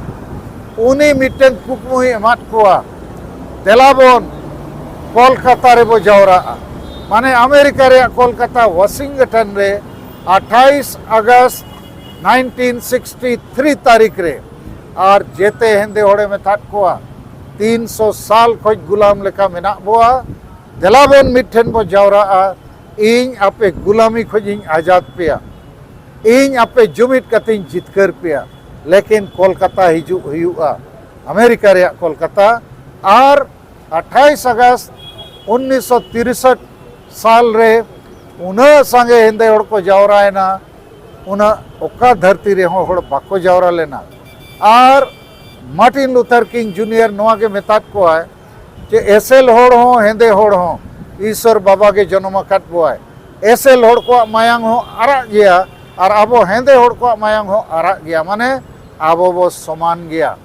ᱩᱱᱤ ᱢᱤᱫᱴᱟᱝ ᱠᱩᱠᱢᱩᱭ ᱮᱢᱟᱫ ᱠᱚᱣᱟ, ᱫᱮᱞᱟᱵᱚᱱ ᱠᱳᱞᱠᱟᱛᱟ ᱨᱮᱵᱚ ᱡᱟᱣᱨᱟᱜᱼᱟ᱾ ᱢᱟᱱᱮ ᱟᱢᱮᱨᱤᱠᱟ ᱨᱮᱭᱟᱜ ᱠᱳᱞᱠᱟᱛᱟ, ᱣᱟᱥᱤᱝᱴᱚᱱ ᱨᱮ ᱟᱴᱷᱟᱭᱤᱥ ᱟᱜᱚᱥᱴ ᱱᱟᱭᱤᱱᱴᱤᱱ ᱥᱤᱠᱥᱴᱤ ᱛᱷᱨᱤ ᱛᱟᱹᱨᱤᱠᱷ ᱨᱮ᱾ ᱟᱨ ᱡᱮᱛᱮ ᱦᱮᱸᱫᱮ ᱦᱚᱲᱮ ᱢᱮᱛᱟᱫ ᱠᱚᱣᱟ, ᱛᱤᱱᱥᱚ ᱥᱟᱞ ᱠᱷᱚᱱ ᱜᱩᱞᱟᱢ ᱞᱮᱠᱟ ᱢᱮᱱᱟᱜ ᱵᱚᱣᱟ, ᱫᱮᱞᱟᱵᱚᱱ ᱢᱤᱫ ᱴᱷᱮᱱ ᱵᱚ ᱡᱟᱣᱨᱟᱜᱼᱟ, ᱤᱧ ᱟᱯᱮ ᱜᱩᱞᱟᱢᱤ ᱠᱷᱚᱱ ᱤᱧ ᱟᱡᱟᱫ ᱯᱮᱭᱟ, ᱤᱧ ᱟᱯᱮ ᱡᱩᱢᱤᱫ ᱠᱟᱛᱮᱧ ᱡᱤᱛᱠᱟᱹᱨ ᱯᱮᱭᱟ᱾ ᱞᱮᱠᱤᱱ ᱠᱳᱞᱠᱟᱛᱟ ᱦᱤᱡᱩᱜ ᱦᱩᱭᱩᱜᱼᱟ, ᱟᱢᱮᱨᱤᱠᱟ ᱨᱮᱭᱟᱜ ᱠᱳᱞᱠᱟᱛᱟ᱾ ᱟᱨ ᱟᱴᱷᱟᱭᱤᱥ ᱟᱜᱚᱥᱴ ᱩᱱᱤᱥᱥᱚ ᱛᱤᱨᱥᱚᱴ ᱥᱟᱞ ᱨᱮ ᱩᱱᱟᱹᱜ ᱥᱟᱸᱜᱮ ᱦᱮᱸᱫᱮ ᱦᱚᱲ ᱠᱚ ᱡᱟᱣᱨᱟᱭᱮᱱᱟ, ᱩᱱᱟᱹᱜ ᱚᱠᱟ ᱫᱷᱟᱹᱨᱛᱤ ᱨᱮᱦᱚᱸ ᱦᱚᱲ ᱵᱟᱠᱚ ᱡᱟᱣᱨᱟ ᱞᱮᱱᱟ᱾ ᱟᱨ ᱢᱟᱨᱴᱤᱱ ᱞᱩᱛᱷᱟᱨ ᱠᱤᱝ ᱡᱩᱱᱤᱭᱚᱨ ᱱᱚᱣᱟ ᱜᱮ ᱢᱮᱛᱟᱫ ᱠᱚᱣᱟᱭ ᱡᱮ ᱮᱥᱮᱞ ᱦᱚᱲ ᱦᱚᱸ ᱦᱮᱸᱫᱮ ᱦᱚᱲ ᱦᱚᱸ ᱤᱥᱚᱨ ᱵᱟᱵᱟ ᱜᱮ ᱡᱚᱱᱚᱢ ᱟᱠᱟᱫ ᱵᱚᱣᱟᱭ᱾ ᱮᱥᱮᱞ ᱦᱚᱲ ᱠᱚᱣᱟᱜ ᱢᱟᱭᱟᱝ ᱦᱚᱸ ᱟᱨᱟᱜ ᱜᱮᱭᱟ ᱟᱨ ᱟᱵᱚ ᱦᱮᱸᱫᱮ ᱦᱚᱲ ᱠᱚᱣᱟᱜ ᱢᱟᱭᱟᱝ ᱦᱚᱸ ᱟᱨᱟᱜ ᱜᱮᱭᱟ, ᱢᱟᱱᱮ ᱟᱵᱚ ᱵᱚ ᱥᱚᱢᱟᱱ ᱜᱮᱭᱟ᱾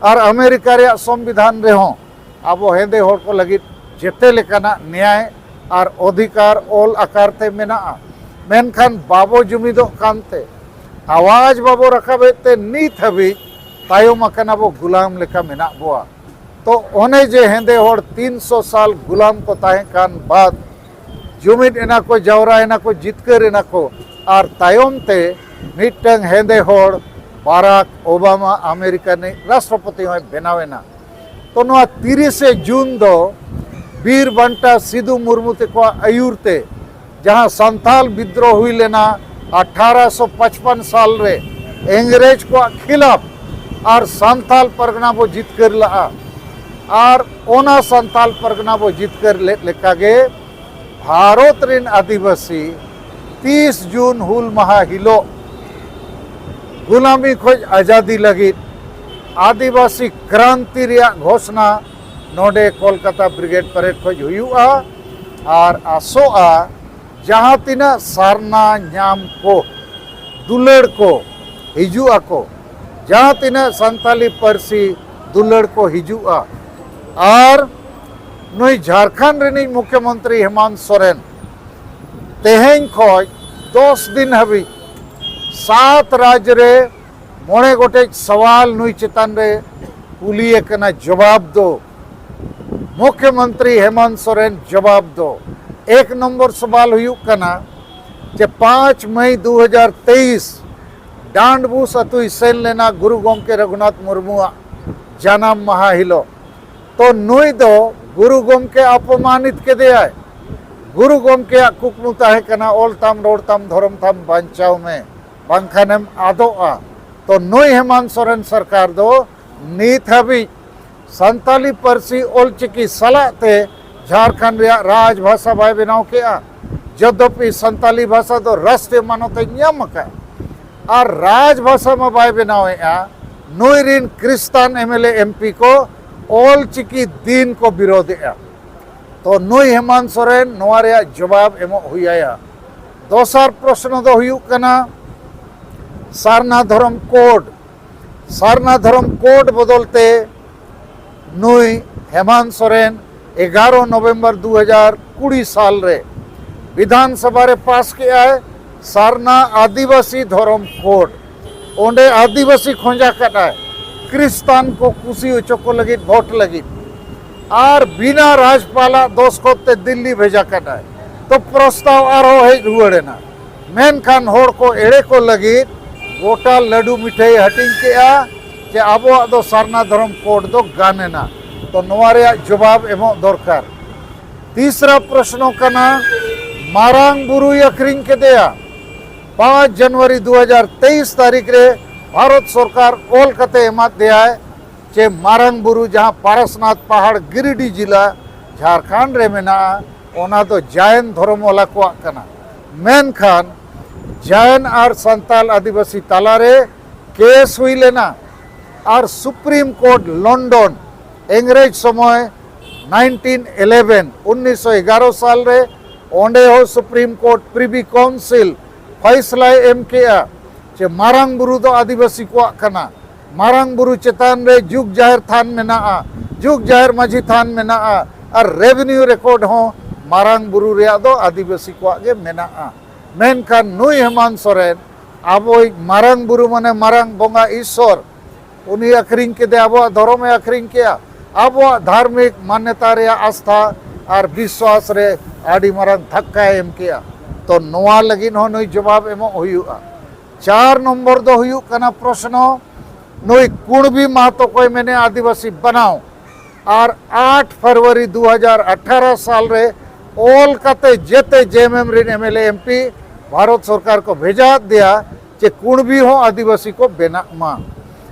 ᱟᱨ ᱟᱢᱮᱨᱤᱠᱟ ᱨᱮᱭᱟᱜ ᱥᱚᱝᱵᱤᱫᱷᱟᱱ ᱨᱮᱦᱚᱸ ᱟᱵᱚ ᱦᱮᱸᱫᱮ ᱦᱚᱲ ᱠᱚ ᱞᱟᱹᱜᱤᱫ ᱡᱮᱛᱮ ᱞᱮᱠᱟᱱᱟᱜ ᱱᱮᱭᱟᱭ ᱟᱨ ᱚᱫᱷᱤᱠᱟᱨ ᱚᱞ ᱟᱠᱟᱨ ᱛᱮ ᱢᱮᱱᱟᱜᱼᱟ᱾ ᱢᱮᱱᱠᱷᱟᱱ ᱵᱟᱵᱚ ᱡᱩᱢᱤᱫᱚᱜ ᱠᱟᱱᱛᱮ, ᱟᱣᱟᱡᱽ ᱵᱟᱵᱚ ᱨᱟᱠᱟᱵᱮᱫ ᱛᱮ ᱱᱤᱛ ᱦᱟᱹᱵᱤᱡ ᱛᱟᱭᱚᱢ ᱟᱠᱟᱱᱟ ᱵᱚ, ᱜᱩᱞᱟᱢ ᱞᱮᱠᱟ ᱢᱮᱱᱟᱜ ᱵᱚᱣᱟ᱾ ᱛᱚ ᱚᱱᱮ ᱡᱮ ᱦᱮᱸᱫᱮ ᱦᱚᱲ ᱛᱤᱱᱥᱚ ᱥᱟᱞ ᱜᱩᱞᱟᱢ ᱠᱚ ᱛᱟᱦᱮᱸ ᱠᱟᱱ ᱵᱟᱫ ᱡᱩᱢᱤᱫ ᱮᱱᱟ ᱠᱚ, ᱡᱟᱣᱨᱟ ᱮᱱᱟ ᱠᱚ, ᱡᱤᱛᱠᱟᱹᱨ ᱮᱱᱟ ᱠᱚ, ᱟᱨ ᱛᱟᱭᱚᱢ ᱛᱮ ᱢᱤᱫᱴᱟᱝ ᱦᱮᱸᱫᱮ ᱦᱚᱲ ᱵᱟᱨᱟᱠ ᱳᱵᱟᱢᱟ ᱟᱢᱮᱨᱤᱠᱟ ᱨᱤᱱᱤᱡ ᱨᱟᱥᱴᱨᱚᱯᱚᱛᱤ ᱦᱚᱸᱭ ᱵᱮᱱᱟᱣ ᱮᱱᱟ᱾ ᱛᱚ ᱱᱚᱣᱟ ᱛᱤᱨᱤᱥᱮ ᱡᱩᱱ ᱫᱚ ᱵᱤᱨ ᱵᱟᱱᱴᱟ ᱥᱤᱫᱩ ᱢᱩᱨᱢᱩ ᱛᱮᱠᱚᱣᱟᱜ ᱟᱹᱭᱩᱨ ᱛᱮ ᱡᱟᱦᱟᱸ ᱥᱟᱱᱛᱟᱞ ᱵᱤᱫᱽᱫᱨᱳᱦ ᱦᱩᱭ ᱞᱮᱱᱟ ᱟᱴᱷᱟᱨᱚᱥᱚ ᱯᱟᱸᱪᱯᱟᱱ ᱥᱟᱞ ᱨᱮ ᱤᱝᱨᱮᱡᱽ ᱠᱚᱣᱟᱜ ᱠᱷᱤᱞᱟᱯ, ᱟᱨ ᱥᱟᱱᱛᱟᱞ ᱯᱟᱨᱜᱟᱱᱟ ᱵᱚ ᱡᱤᱛᱠᱟᱹᱨ ᱞᱟᱜᱼᱟ᱾ ᱟᱨ ᱚᱱᱟ ᱥᱟᱱᱛᱟᱞ ᱯᱟᱨᱜᱟᱱᱟ ᱵᱚ ᱡᱤᱛᱠᱟᱹᱨ ᱞᱮᱫ ᱞᱮᱠᱟᱜᱮ ᱵᱷᱟᱨᱚᱛ ᱨᱤᱱ ᱟᱹᱫᱤᱵᱟᱹᱥᱤ ᱛᱤᱥ ᱡᱩᱱ ᱦᱩᱞ ᱢᱟᱦᱟ ᱦᱤᱞᱳᱜ ᱜᱩᱞᱟᱢᱤ ᱠᱷᱚᱱ ᱟᱡᱟᱫᱤ ᱞᱟᱹᱜᱤᱫ ᱟᱹᱫᱤᱵᱟᱹᱥᱤ ᱠᱨᱟᱱᱛᱤ ᱨᱮᱭᱟᱜ ᱜᱷᱳᱥᱱᱟ ᱱᱚᱰᱮ ᱠᱳᱞᱠᱟᱛᱟ ᱵᱨᱤᱜᱮᱰ ᱯᱟᱨᱮᱰ ᱠᱷᱚᱱ ᱦᱩᱭᱩᱜᱼᱟ᱾ ᱟᱨ ᱟᱥᱚᱜᱼᱟ ᱡᱟᱦᱟᱸ ᱛᱤᱱᱟᱹᱜ ᱥᱟᱨᱱᱟ ᱧᱟᱢ ᱠᱚ, ᱫᱩᱞᱟᱹᱲ ᱠᱚ ᱦᱤᱡᱩᱜ ᱟᱠᱚ, ᱡᱟᱦᱟᱸ ᱛᱤᱱᱟᱹᱜ ᱥᱟᱱᱛᱟᱞᱤ ᱯᱟᱹᱨᱥᱤ ᱫᱩᱞᱟᱹᱲ ᱠᱚ ᱦᱤᱡᱩᱜᱼᱟ᱾ ᱟᱨ ᱱᱩᱭ ᱡᱷᱟᱲᱠᱷᱚᱸᱰ ᱨᱤᱱᱤᱡ ᱢᱩᱠᱷᱭᱚᱢᱚᱱᱛᱨᱤ ᱦᱮᱢᱟᱱᱛ ᱥᱚᱨᱮᱱ ᱛᱮᱦᱮᱧ ᱠᱷᱚᱱ ᱫᱚᱥ ᱫᱤᱱ ᱦᱟᱹᱵᱤᱡ ᱥᱟᱛ ᱨᱟᱡᱽ ᱨᱮ ᱢᱚᱬᱮ ᱜᱚᱴᱮᱡ ᱥᱟᱣᱟᱞ ᱱᱩᱭ ᱪᱮᱛᱟᱱ ᱨᱮ ᱠᱩᱞᱤ ᱟᱠᱟᱱᱟ᱾ ᱡᱚᱵᱟᱵ ᱫᱚ ᱢᱩᱠᱷᱭᱚᱢᱚᱱᱛᱨᱤ ᱦᱮᱢᱟᱱᱛ ᱥᱚᱨᱮᱱ ᱡᱚᱵᱟᱵ ᱫᱚ ᱮᱠ ᱱᱚᱢᱵᱚᱨ ᱥᱟᱣᱟᱞ ᱦᱩᱭᱩᱜ ᱠᱟᱱᱟ ᱡᱮ ᱯᱟᱸᱪ ᱢᱟᱭ ᱫᱩ ᱦᱟᱡᱟᱨ ᱛᱮᱭᱤᱥ ᱰᱟᱸᱰᱵᱩᱥ ᱟᱹᱛᱩᱭ ᱥᱮᱱ ᱞᱮᱱᱟ ᱜᱩᱨᱩ ᱜᱚᱢᱠᱮ ᱨᱚᱜᱷᱩᱱᱟᱛᱷ ᱢᱩᱨᱢᱩᱣᱟᱜ ᱡᱟᱱᱟᱢ ᱢᱟᱦᱟ ᱦᱤᱞᱳᱜ᱾ ᱛᱚ ᱱᱩᱭ ᱫᱚ ᱜᱩᱨᱩ ᱜᱚᱢᱠᱮ ᱚᱯᱚᱢᱟᱱᱤᱛ ᱠᱮᱫᱮᱭᱟᱭ᱾ ᱜᱩᱨᱩ ᱜᱚᱢᱠᱮᱭᱟᱜ ᱠᱩᱠᱢᱩ ᱛᱟᱦᱮᱸ ᱠᱟᱱᱟ, "ᱚᱞ ᱛᱟᱢ, ᱨᱚᱲ ᱛᱟᱢ, ᱫᱷᱚᱨᱚᱢ ᱛᱟᱢ ᱵᱟᱧᱪᱟᱣ ᱢᱮ, ᱵᱟᱝᱠᱷᱟᱱᱮᱢ ᱟᱫᱚᱜᱼᱟ᱾" ᱛᱚ ᱱᱩᱭ ᱦᱮᱢᱟᱱᱛ ᱥᱚᱨᱮᱱ ᱥᱚᱨᱠᱟᱨ ᱫᱚ ᱱᱤᱛ ᱦᱟᱹᱵᱤᱡ ᱥᱟᱱᱛᱟᱞᱤ ᱯᱟᱹᱨᱥᱤ ᱚᱞᱪᱤᱠᱤ ᱥᱟᱞᱟᱜ ᱛᱮ ᱡᱷᱟᱲᱠᱷᱚᱸᱰ ᱨᱮᱭᱟᱜ ᱨᱟᱡᱽ ᱵᱷᱟᱥᱟ ᱵᱟᱭ ᱵᱮᱱᱟᱣ ᱠᱮᱜᱼᱟ᱾ ᱡᱚᱫᱽᱫᱚᱯᱤ ᱥᱟᱱᱛᱟᱞᱤ ᱵᱷᱟᱥᱟ ᱫᱚ ᱨᱟᱥᱴᱨᱤᱭᱚ ᱢᱟᱱᱚᱛ ᱮ ᱧᱟᱢ ᱟᱠᱟᱫ, ᱟᱨ ᱨᱟᱡᱽ ᱵᱷᱟᱥᱟ ᱢᱟ ᱵᱟᱭ ᱵᱮᱱᱟᱣᱮᱫᱼᱟ, ᱱᱩᱭ ᱨᱤᱱ ᱠᱷᱨᱤᱥᱴᱟᱱ M L A M P ᱠᱚ ᱚᱞᱪᱤᱠᱤ ᱫᱤᱱ ᱠᱚ ᱵᱤᱨᱳᱫᱷᱮᱜᱼᱟ᱾ ᱛᱚ ᱱᱩᱭ ᱦᱮᱢᱟᱱᱛ ᱥᱚᱨᱮᱱ ᱱᱚᱣᱟ ᱨᱮᱭᱟᱜ ᱡᱚᱵᱟᱵ ᱮᱢᱚᱜ ᱦᱩᱭ ᱟᱭᱟ᱾ ᱫᱚᱥᱟᱨ ᱯᱨᱚᱥᱱᱚ ᱫᱚ ᱦᱩᱭᱩᱜ ᱠᱟᱱᱟ ᱥᱟᱨᱱᱟ ᱫᱷᱚᱨᱚᱢ ᱠᱳᱰ᱾ ᱥᱟᱨᱱᱟ ᱫᱷᱚᱨᱚᱢ ᱠᱳᱰ ᱵᱚᱫᱚᱞ ᱛᱮ ᱱᱩᱭ ᱦᱮᱢᱟᱱᱛ ᱥᱚᱨᱮᱱ ᱮᱜᱟᱨᱚ ᱱᱚᱵᱷᱮᱢᱵᱚᱨ ᱫᱩ ᱦᱟᱡᱟᱨ ᱠᱩᱲᱤ ᱥᱟᱞ ᱨᱮ ᱵᱤᱫᱷᱟᱱ ᱥᱚᱵᱷᱟ ᱨᱮ ᱯᱟᱥ ᱠᱮᱜᱼᱟᱭ ᱥᱟᱨᱱᱟ ᱟᱹᱫᱤᱵᱟᱹᱥᱤ ᱫᱷᱚᱨᱚᱢ ᱠᱳᱰ᱾ ᱚᱸᱰᱮ ᱟᱹᱫᱤᱵᱟᱹᱥᱤ ᱠᱷᱚᱸᱡᱟ ᱠᱟᱫᱟᱭ ᱠᱷᱨᱤᱥᱛᱟᱱ ᱠᱚ ᱠᱩᱥᱤ ᱦᱚᱪᱚ ᱠᱚ ᱞᱟᱹᱜᱤᱫ ᱵᱷᱳᱴ ᱞᱟᱹᱜᱤᱫ, ᱟᱨ ᱵᱤᱱᱟ ᱨᱟᱡᱽᱯᱟᱞᱟᱜ ᱫᱚᱥᱠᱚᱛ ᱛᱮ ᱫᱤᱞᱞᱤ ᱵᱷᱮᱡᱟ ᱠᱟᱫᱟᱭ᱾ ᱛᱚ ᱯᱨᱚᱥᱛᱟᱵ ᱟᱨᱦᱚᱸ ᱦᱮᱡ ᱨᱩᱣᱟᱹᱲ ᱮᱱᱟ, ᱢᱮᱱᱠᱷᱟᱱ ᱦᱚᱲ ᱠᱚ ᱮᱲᱮ ᱠᱚ ᱞᱟᱹᱜᱤᱫ ᱜᱚᱴᱟ ᱞᱟᱹᱰᱩ ᱢᱤᱴᱷᱟᱹᱭ ᱦᱟᱹᱴᱤᱧ ᱠᱮᱜᱼᱟ ᱡᱮ ᱟᱵᱚᱣᱟᱜ ᱫᱚ ᱥᱟᱨᱱᱟ ᱫᱷᱚᱨᱚᱢ ᱠᱳᱰ ᱫᱚ ᱜᱟᱱ ᱮᱱᱟ᱾ ᱛᱚ ᱱᱚᱣᱟ ᱨᱮᱭᱟᱜ ᱡᱚᱵᱟᱵ ᱮᱢᱚᱜ ᱫᱚᱨᱠᱟᱨ᱾ ᱛᱤᱥᱨᱟ ᱯᱨᱚᱥᱱᱚ ᱠᱟᱱᱟ, ᱢᱟᱨᱟᱝ ᱵᱩᱨᱩᱭ ᱟᱹᱠᱷᱨᱤᱧ ᱠᱮᱫᱮᱭᱟ᱾ ᱯᱟᱸᱪ ᱡᱟᱱᱩᱣᱟᱨᱤ ᱫᱩ ᱦᱟᱡᱟᱨ ᱛᱮᱭᱤᱥ ᱛᱟᱹᱨᱤᱠᱷ ᱨᱮ ᱵᱷᱟᱨᱚᱛ ᱥᱚᱨᱠᱟᱨ ᱚᱞ ᱠᱟᱛᱮ ᱮᱢᱟᱫ ᱫᱮᱭᱟᱭ ᱡᱮ ᱢᱟᱨᱟᱝ ᱵᱩᱨᱩ ᱡᱟᱦᱟᱸ ᱯᱟᱨᱟᱥᱱᱟᱛᱷ ᱯᱟᱦᱟᱲ ᱜᱤᱨᱤᱰᱤ ᱡᱤᱞᱟ ᱡᱷᱟᱲᱠᱷᱚᱸᱰ ᱨᱮ ᱢᱮᱱᱟᱜᱼᱟ, ᱚᱱᱟ ᱫᱚ ᱡᱟᱭᱮᱱ ᱫᱷᱚᱨᱚᱢ ᱣᱟᱞᱟ ᱠᱚᱣᱟᱜ ᱠᱟᱱᱟ᱾ ᱢᱮᱱᱠᱷᱟᱱ ᱡᱟᱭᱮᱱ ᱟᱨ ᱥᱟᱱᱛᱟᱞ ᱟᱹᱫᱤᱵᱟᱹᱥᱤ ᱛᱟᱞᱟᱨᱮ ᱠᱮᱥ ᱦᱩᱭ ᱞᱮᱱᱟ ᱟᱨ ᱥᱩᱯᱨᱤᱢ ᱠᱳᱨᱴ ᱞᱚᱱᱰᱚᱱ ᱤᱝᱨᱮᱡᱽ ᱥᱚᱢᱚᱭ ᱱᱟᱭᱤᱱᱴᱤᱱ ᱤᱞᱮᱵᱷᱮᱱ, ᱩᱱᱤᱥᱥᱚ ᱮᱜᱟᱨᱚ ᱥᱟᱞ ᱨᱮ ᱚᱸᱰᱮ ᱦᱚᱸ ᱥᱩᱯᱨᱤᱢ ᱠᱳᱨᱴ ᱯᱨᱤᱵᱷᱤ ᱠᱟᱣᱩᱱᱥᱤᱞ ᱯᱷᱟᱭᱥᱞᱟᱭ ᱮᱢ ᱠᱮᱜᱼᱟ ᱡᱮ ᱢᱟᱨᱟᱝ ᱵᱩᱨᱩ ᱫᱚ ᱟᱹᱫᱤᱵᱟᱹᱥᱤ ᱠᱚᱣᱟᱜ ᱠᱟᱱᱟ᱾ ᱢᱟᱨᱟᱝ ᱵᱩᱨᱩ ᱪᱮᱛᱟᱱ ᱨᱮ ᱡᱩᱜᱽ ᱡᱟᱦᱮᱨ ᱛᱷᱟᱱ ᱢᱮᱱᱟᱜᱼᱟ, ᱡᱩᱜᱽ ᱡᱟᱦᱮᱨ ᱢᱟᱹᱡᱷᱤ ᱛᱷᱟᱱ ᱢᱮᱱᱟᱜᱼᱟ, ᱟᱨ ᱨᱮᱵᱷᱮᱱᱤᱭᱩ ᱨᱮᱠᱚᱨᱰ ᱦᱚᱸ ᱢᱟᱨᱟᱝ ᱵᱩᱨᱩ ᱨᱮᱭᱟᱜ ᱫᱚ ᱟᱹᱫᱤᱵᱟᱹᱥᱤ ᱠᱚᱣᱟᱜ ᱜᱮ ᱢᱮᱱᱟᱜᱼᱟ᱾ ᱢᱮᱱᱠᱷᱟᱱ ᱱᱩᱭ ᱦᱮᱢᱟᱱᱛ ᱥᱚᱨᱮᱱ ᱟᱵᱚᱭᱤᱡ ᱢᱟᱨᱟᱝ ᱵᱩᱨᱩ ᱢᱟᱱᱮ ᱢᱟᱨᱟᱝ ᱵᱚᱸᱜᱟ ᱤᱥᱥᱚᱨ ᱩᱱᱤ ᱟᱹᱠᱷᱨᱤᱧ ᱠᱮᱫᱮ, ᱟᱵᱚᱣᱟᱜ ᱫᱷᱚᱨᱚᱢᱮ ᱟᱹᱠᱷᱨᱤᱧ ᱠᱮᱜᱼᱟ, ᱟᱵᱚᱣᱟᱜ ᱫᱷᱟᱨᱢᱤᱠ ᱢᱟᱱᱭᱚᱛᱟ ᱨᱮᱭᱟᱜ ᱟᱥᱛᱷᱟ ᱟᱨ ᱵᱤᱥᱣᱟᱥ ᱨᱮ ᱟᱹᱰᱤ ᱢᱟᱨᱟᱝ ᱫᱷᱟᱠᱠᱟᱭ ᱮᱢ ᱠᱮᱜᱼᱟ᱾ ᱛᱚ ᱱᱚᱣᱟ ᱞᱟᱹᱜᱤᱫ ᱦᱚᱸ ᱱᱩᱭ ᱡᱚᱵᱟᱵ ᱮᱢᱚᱜ ᱦᱩᱭᱩᱜᱼᱟ᱾ ᱪᱟᱨ ᱱᱚᱢᱵᱚᱨ ᱫᱚ ᱦᱩᱭᱩᱜ ᱠᱟᱱᱟ ᱯᱨᱚᱥᱱᱚ, ᱱᱩᱭ ᱠᱩᱬᱵᱤ ᱢᱟᱦᱟᱛᱚ ᱠᱚᱭ ᱢᱮᱱᱮ ᱟᱹᱫᱤᱵᱟᱹᱥᱤ ᱵᱟᱱᱟᱣ, ᱟᱨ ᱟᱴ ᱯᱷᱮᱵᱽᱨᱩᱣᱟᱨᱤ ᱫᱩ ᱦᱟᱡᱟᱨ ᱟᱴᱷᱟᱨᱚ ᱥᱟᱞ ᱨᱮ ᱚᱞ ᱠᱟᱛᱮ ᱡᱮᱛᱮ ᱡᱮ ᱮᱢ ᱮᱢ ᱨᱮᱱ M L A M P Bharat ᱥᱚᱨᱠᱟᱨ ᱠᱚ ᱵᱷᱮᱡᱟ ᱟᱫᱮᱭᱟ ᱡᱮ ᱠᱩᱬᱵᱤ ᱦᱚᱸ ᱟᱹᱫᱤᱵᱟᱹᱥᱤ ᱠᱚ ᱵᱮᱱᱟᱜ ᱢᱟ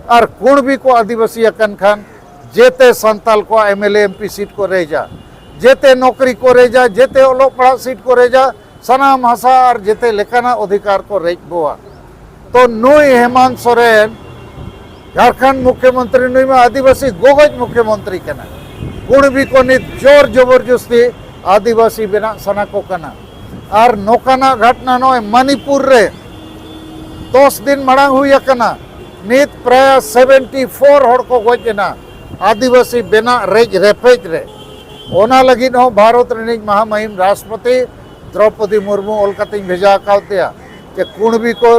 ᱟᱨ ᱠᱩᱬᱵᱤ ᱠᱚ ᱟᱹᱫᱤᱵᱟᱹᱥᱤ ᱟᱠᱟᱱ ᱠᱷᱟᱱ ᱡᱮᱛᱮ ᱥᱟᱱᱛᱟᱞ ᱠᱚᱣᱟᱜ M L A M P seat ᱠᱚ ᱨᱮᱡᱟ, ᱡᱮᱛᱮ ᱱᱚᱠᱨᱤ ᱠᱚ ᱨᱮᱡᱟ, ᱡᱮᱛᱮ ᱚᱞᱚᱜ ᱯᱟᱲᱦᱟᱜ ᱥᱤᱴ ᱠᱚ ᱨᱮᱡᱟ, ᱥᱟᱱᱟᱢ ᱦᱟᱥᱟ ᱟᱨ ᱡᱮᱛᱮ ᱞᱮᱠᱟᱱᱟᱜ ᱚᱫᱷᱤᱠᱟᱨ ᱠᱚ ᱨᱮᱡ ᱵᱚᱣᱟ᱾ ᱛᱚ ᱱᱩᱭ ᱦᱮᱢᱟᱱᱛ ᱥᱚᱨᱮᱱ ᱡᱷᱟᱲᱠᱷᱚᱸᱰ ᱢᱩᱠᱷᱭᱚᱢᱚᱱᱛᱨᱤ, ᱱᱩᱭ ᱢᱟ ᱟᱹᱫᱤᱵᱟᱹᱥᱤ ᱜᱚᱜᱚᱡ ᱢᱩᱠᱷᱭᱚᱢᱚᱱᱛᱨᱤ ᱠᱟᱱᱟᱭ᱾ ᱠᱩᱬᱵᱤ ᱠᱚ ᱱᱤᱛ ᱡᱳᱨ ᱡᱚᱵᱚᱨᱡᱚᱥᱛᱤ ᱟᱹᱫᱤᱵᱟᱹᱥᱤ ᱵᱮᱱᱟᱜ ᱥᱟᱱᱟ ᱠᱚ ᱠᱟᱱᱟ᱾ ᱟᱨ ᱱᱚᱝᱠᱟᱱᱟᱜ ᱜᱷᱚᱴᱱᱟ ᱱᱚᱜᱼᱚᱭ ᱢᱟᱱᱤᱯᱩᱨ ᱨᱮ ᱫᱚᱥ ᱫᱤᱱ ᱢᱟᱲᱟᱝ ᱦᱩᱭ ᱟᱠᱟᱱᱟ᱾ ᱱᱤᱛ ᱯᱨᱟᱭ ᱥᱮᱵᱷᱮᱱᱴᱤ ᱯᱷᱳᱨ ᱦᱚᱲ ᱠᱚ ᱜᱚᱡ ᱮᱱᱟ ᱟᱹᱫᱤᱵᱟᱹᱥᱤ ᱵᱮᱱᱟᱜ ᱨᱮᱡ ᱨᱮᱯᱮᱡ ᱨᱮ᱾ ᱚᱱᱟ ᱞᱟᱹᱜᱤᱫ ᱦᱚᱸ ᱵᱷᱟᱨᱚᱛ ᱨᱤᱱᱤᱡ ᱢᱟᱦᱟᱢᱟᱦᱤᱢ ᱨᱟᱥᱴᱨᱚᱯᱚᱛᱤ ᱫᱨᱚᱯᱚᱫᱤ ᱢᱩᱨᱢᱩ ᱚᱞ ᱠᱟᱛᱮᱧ ᱵᱷᱮᱡᱟ ᱟᱠᱟᱫ ᱛᱟᱭᱟ ᱡᱮ ᱠᱩᱬᱵᱤ ᱠᱚ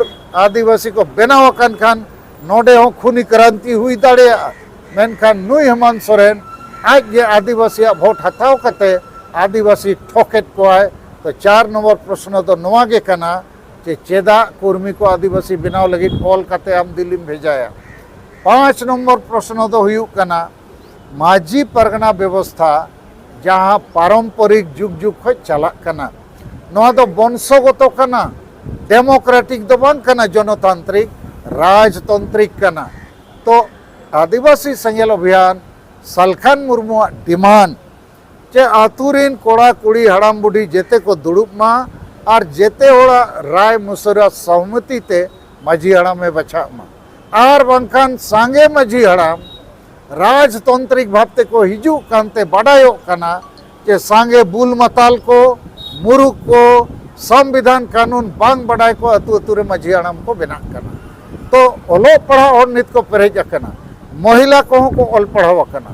ᱟᱹᱫᱤᱵᱟᱹᱥᱤ ᱠᱚ ᱵᱮᱱᱟᱣ ᱟᱠᱟᱱ ᱠᱷᱟᱱ ᱱᱚᱰᱮ ᱦᱚᱸ ᱠᱷᱩᱱᱤ ᱠᱨᱟᱱᱛᱤ ᱦᱩᱭ ᱫᱟᱲᱮᱭᱟᱜᱼᱟ᱾ ᱢᱮᱱᱠᱷᱟᱱ ᱱᱩᱭ ᱦᱮᱢᱟᱱᱛ ᱥᱚᱨᱮᱱ ᱟᱡ ᱜᱮ ᱟᱹᱫᱤᱵᱟᱹᱥᱤᱭᱟᱜ ᱵᱷᱳᱴ ᱦᱟᱛᱟᱣ ᱠᱟᱛᱮ ᱟᱹᱫᱤᱵᱟᱹᱥᱤ ᱴᱷᱚᱠᱮᱫ ᱠᱚᱣᱟᱭ᱾ ᱛᱚ ᱪᱟᱨ ᱱᱚᱢᱵᱚᱨ ᱯᱨᱚᱥᱱᱚ ᱫᱚ ᱱᱚᱣᱟ ᱜᱮ ᱠᱟᱱᱟ ᱡᱮ ᱪᱮᱫᱟᱜ ᱠᱩᱨᱢᱤ ᱠᱚ ᱟᱹᱫᱤᱵᱟᱹᱥᱤ ᱵᱮᱱᱟᱣ ᱞᱟᱹᱜᱤᱫ ᱚᱞ ᱠᱟᱛᱮ ᱟᱢ ᱫᱤᱞᱤᱢ ᱵᱷᱮᱡᱟᱭᱟ? ᱯᱟᱸᱪ ᱱᱚᱢᱵᱚᱨ ᱯᱨᱚᱥᱱᱚ ᱫᱚ ᱦᱩᱭᱩᱜ ᱠᱟᱱᱟ ᱢᱟᱹᱡᱷᱤ ᱯᱟᱨᱜᱟᱱᱟ ᱵᱮᱵᱚᱥᱛᱷᱟ ᱡᱟᱦᱟᱸ ᱯᱟᱨᱚᱢᱯᱚᱨᱤᱠ ᱡᱩᱜᱽ ᱡᱩᱜᱽ ᱠᱷᱚᱱ ᱪᱟᱞᱟᱜ ᱠᱟᱱᱟ, ᱱᱚᱣᱟ ᱫᱚ ᱵᱚᱝᱥᱚᱜᱚᱛᱚ ᱠᱟᱱᱟ, ᱰᱮᱢᱳᱠᱨᱮᱴᱤᱠ ᱫᱚ ᱵᱟᱝ ᱠᱟᱱᱟ, ᱡᱚᱱᱚᱛᱟᱱᱛᱨᱤᱠ, ᱨᱟᱡᱽᱛᱚᱱᱛᱨᱤᱠ ᱠᱟᱱᱟ᱾ ᱛᱚ ᱟᱹᱫᱤᱵᱟᱹᱥᱤ ᱥᱮᱸᱜᱮᱞ ᱚᱵᱷᱤᱭᱟᱱ ᱥᱟᱞᱠᱷᱟᱱ ᱢᱩᱨᱢᱩᱣᱟᱜ ᱰᱤᱢᱟᱱᱰ ᱪᱮ ᱟᱹᱛᱩ ᱨᱤᱱ ᱠᱚᱲᱟ ᱠᱩᱲᱤ ᱦᱟᱲᱟᱢ ᱵᱩᱰᱷᱤ ᱡᱮᱛᱮ ᱠᱚ ᱫᱩᱲᱩᱵ ᱢᱟ ᱟᱨ ᱡᱮᱛᱮ ᱦᱚᱲᱟᱜ ᱨᱟᱭ ᱢᱩᱥᱟᱹᱨᱟ ᱥᱚᱦᱢᱚᱛᱤ ᱛᱮ ᱢᱟᱹᱡᱷᱤ ᱦᱟᱲᱟᱢᱮ ᱵᱟᱪᱷᱟᱜ ᱢᱟ᱾ ᱟᱨ ᱵᱟᱝᱠᱷᱟᱱ ᱥᱟᱸᱜᱮ ᱢᱟᱹᱡᱷᱤ ᱦᱟᱲᱟᱢ ᱨᱟᱡᱽᱛᱚᱱᱛᱨᱤᱠ ᱵᱷᱟᱵᱽ ᱛᱮᱠᱚ ᱦᱤᱡᱩᱜ ᱠᱟᱱᱛᱮ ᱵᱟᱰᱟᱭᱚᱜ ᱠᱟᱱᱟ ᱡᱮ ᱥᱟᱸᱜᱮ ᱵᱩᱞ ᱢᱟᱛᱟᱞ ᱠᱚ, ᱢᱩᱨᱩᱠ ᱠᱚ, ᱥᱚᱝᱵᱤᱫᱷᱟᱱ ᱠᱟᱹᱱᱩᱱ ᱵᱟᱝ ᱵᱟᱰᱟᱭ ᱠᱚ ᱟᱹᱛᱩ ᱟᱹᱛᱩ ᱨᱮ ᱢᱟᱹᱡᱷᱤ ᱦᱟᱲᱟᱢ ᱠᱚ ᱵᱮᱱᱟᱜ ᱠᱟᱱᱟ᱾ ᱛᱚ ᱚᱞᱚᱜ ᱯᱟᱲᱦᱟᱣ ᱦᱚᱲ ᱱᱤᱛ ᱠᱚ ᱯᱮᱨᱮᱡ ᱟᱠᱟᱱᱟ, ᱢᱚᱦᱤᱞᱟ ᱠᱚᱦᱚᱸ ᱠᱚ ᱚᱞ ᱯᱟᱲᱦᱟᱣ ᱟᱠᱟᱱᱟ᱾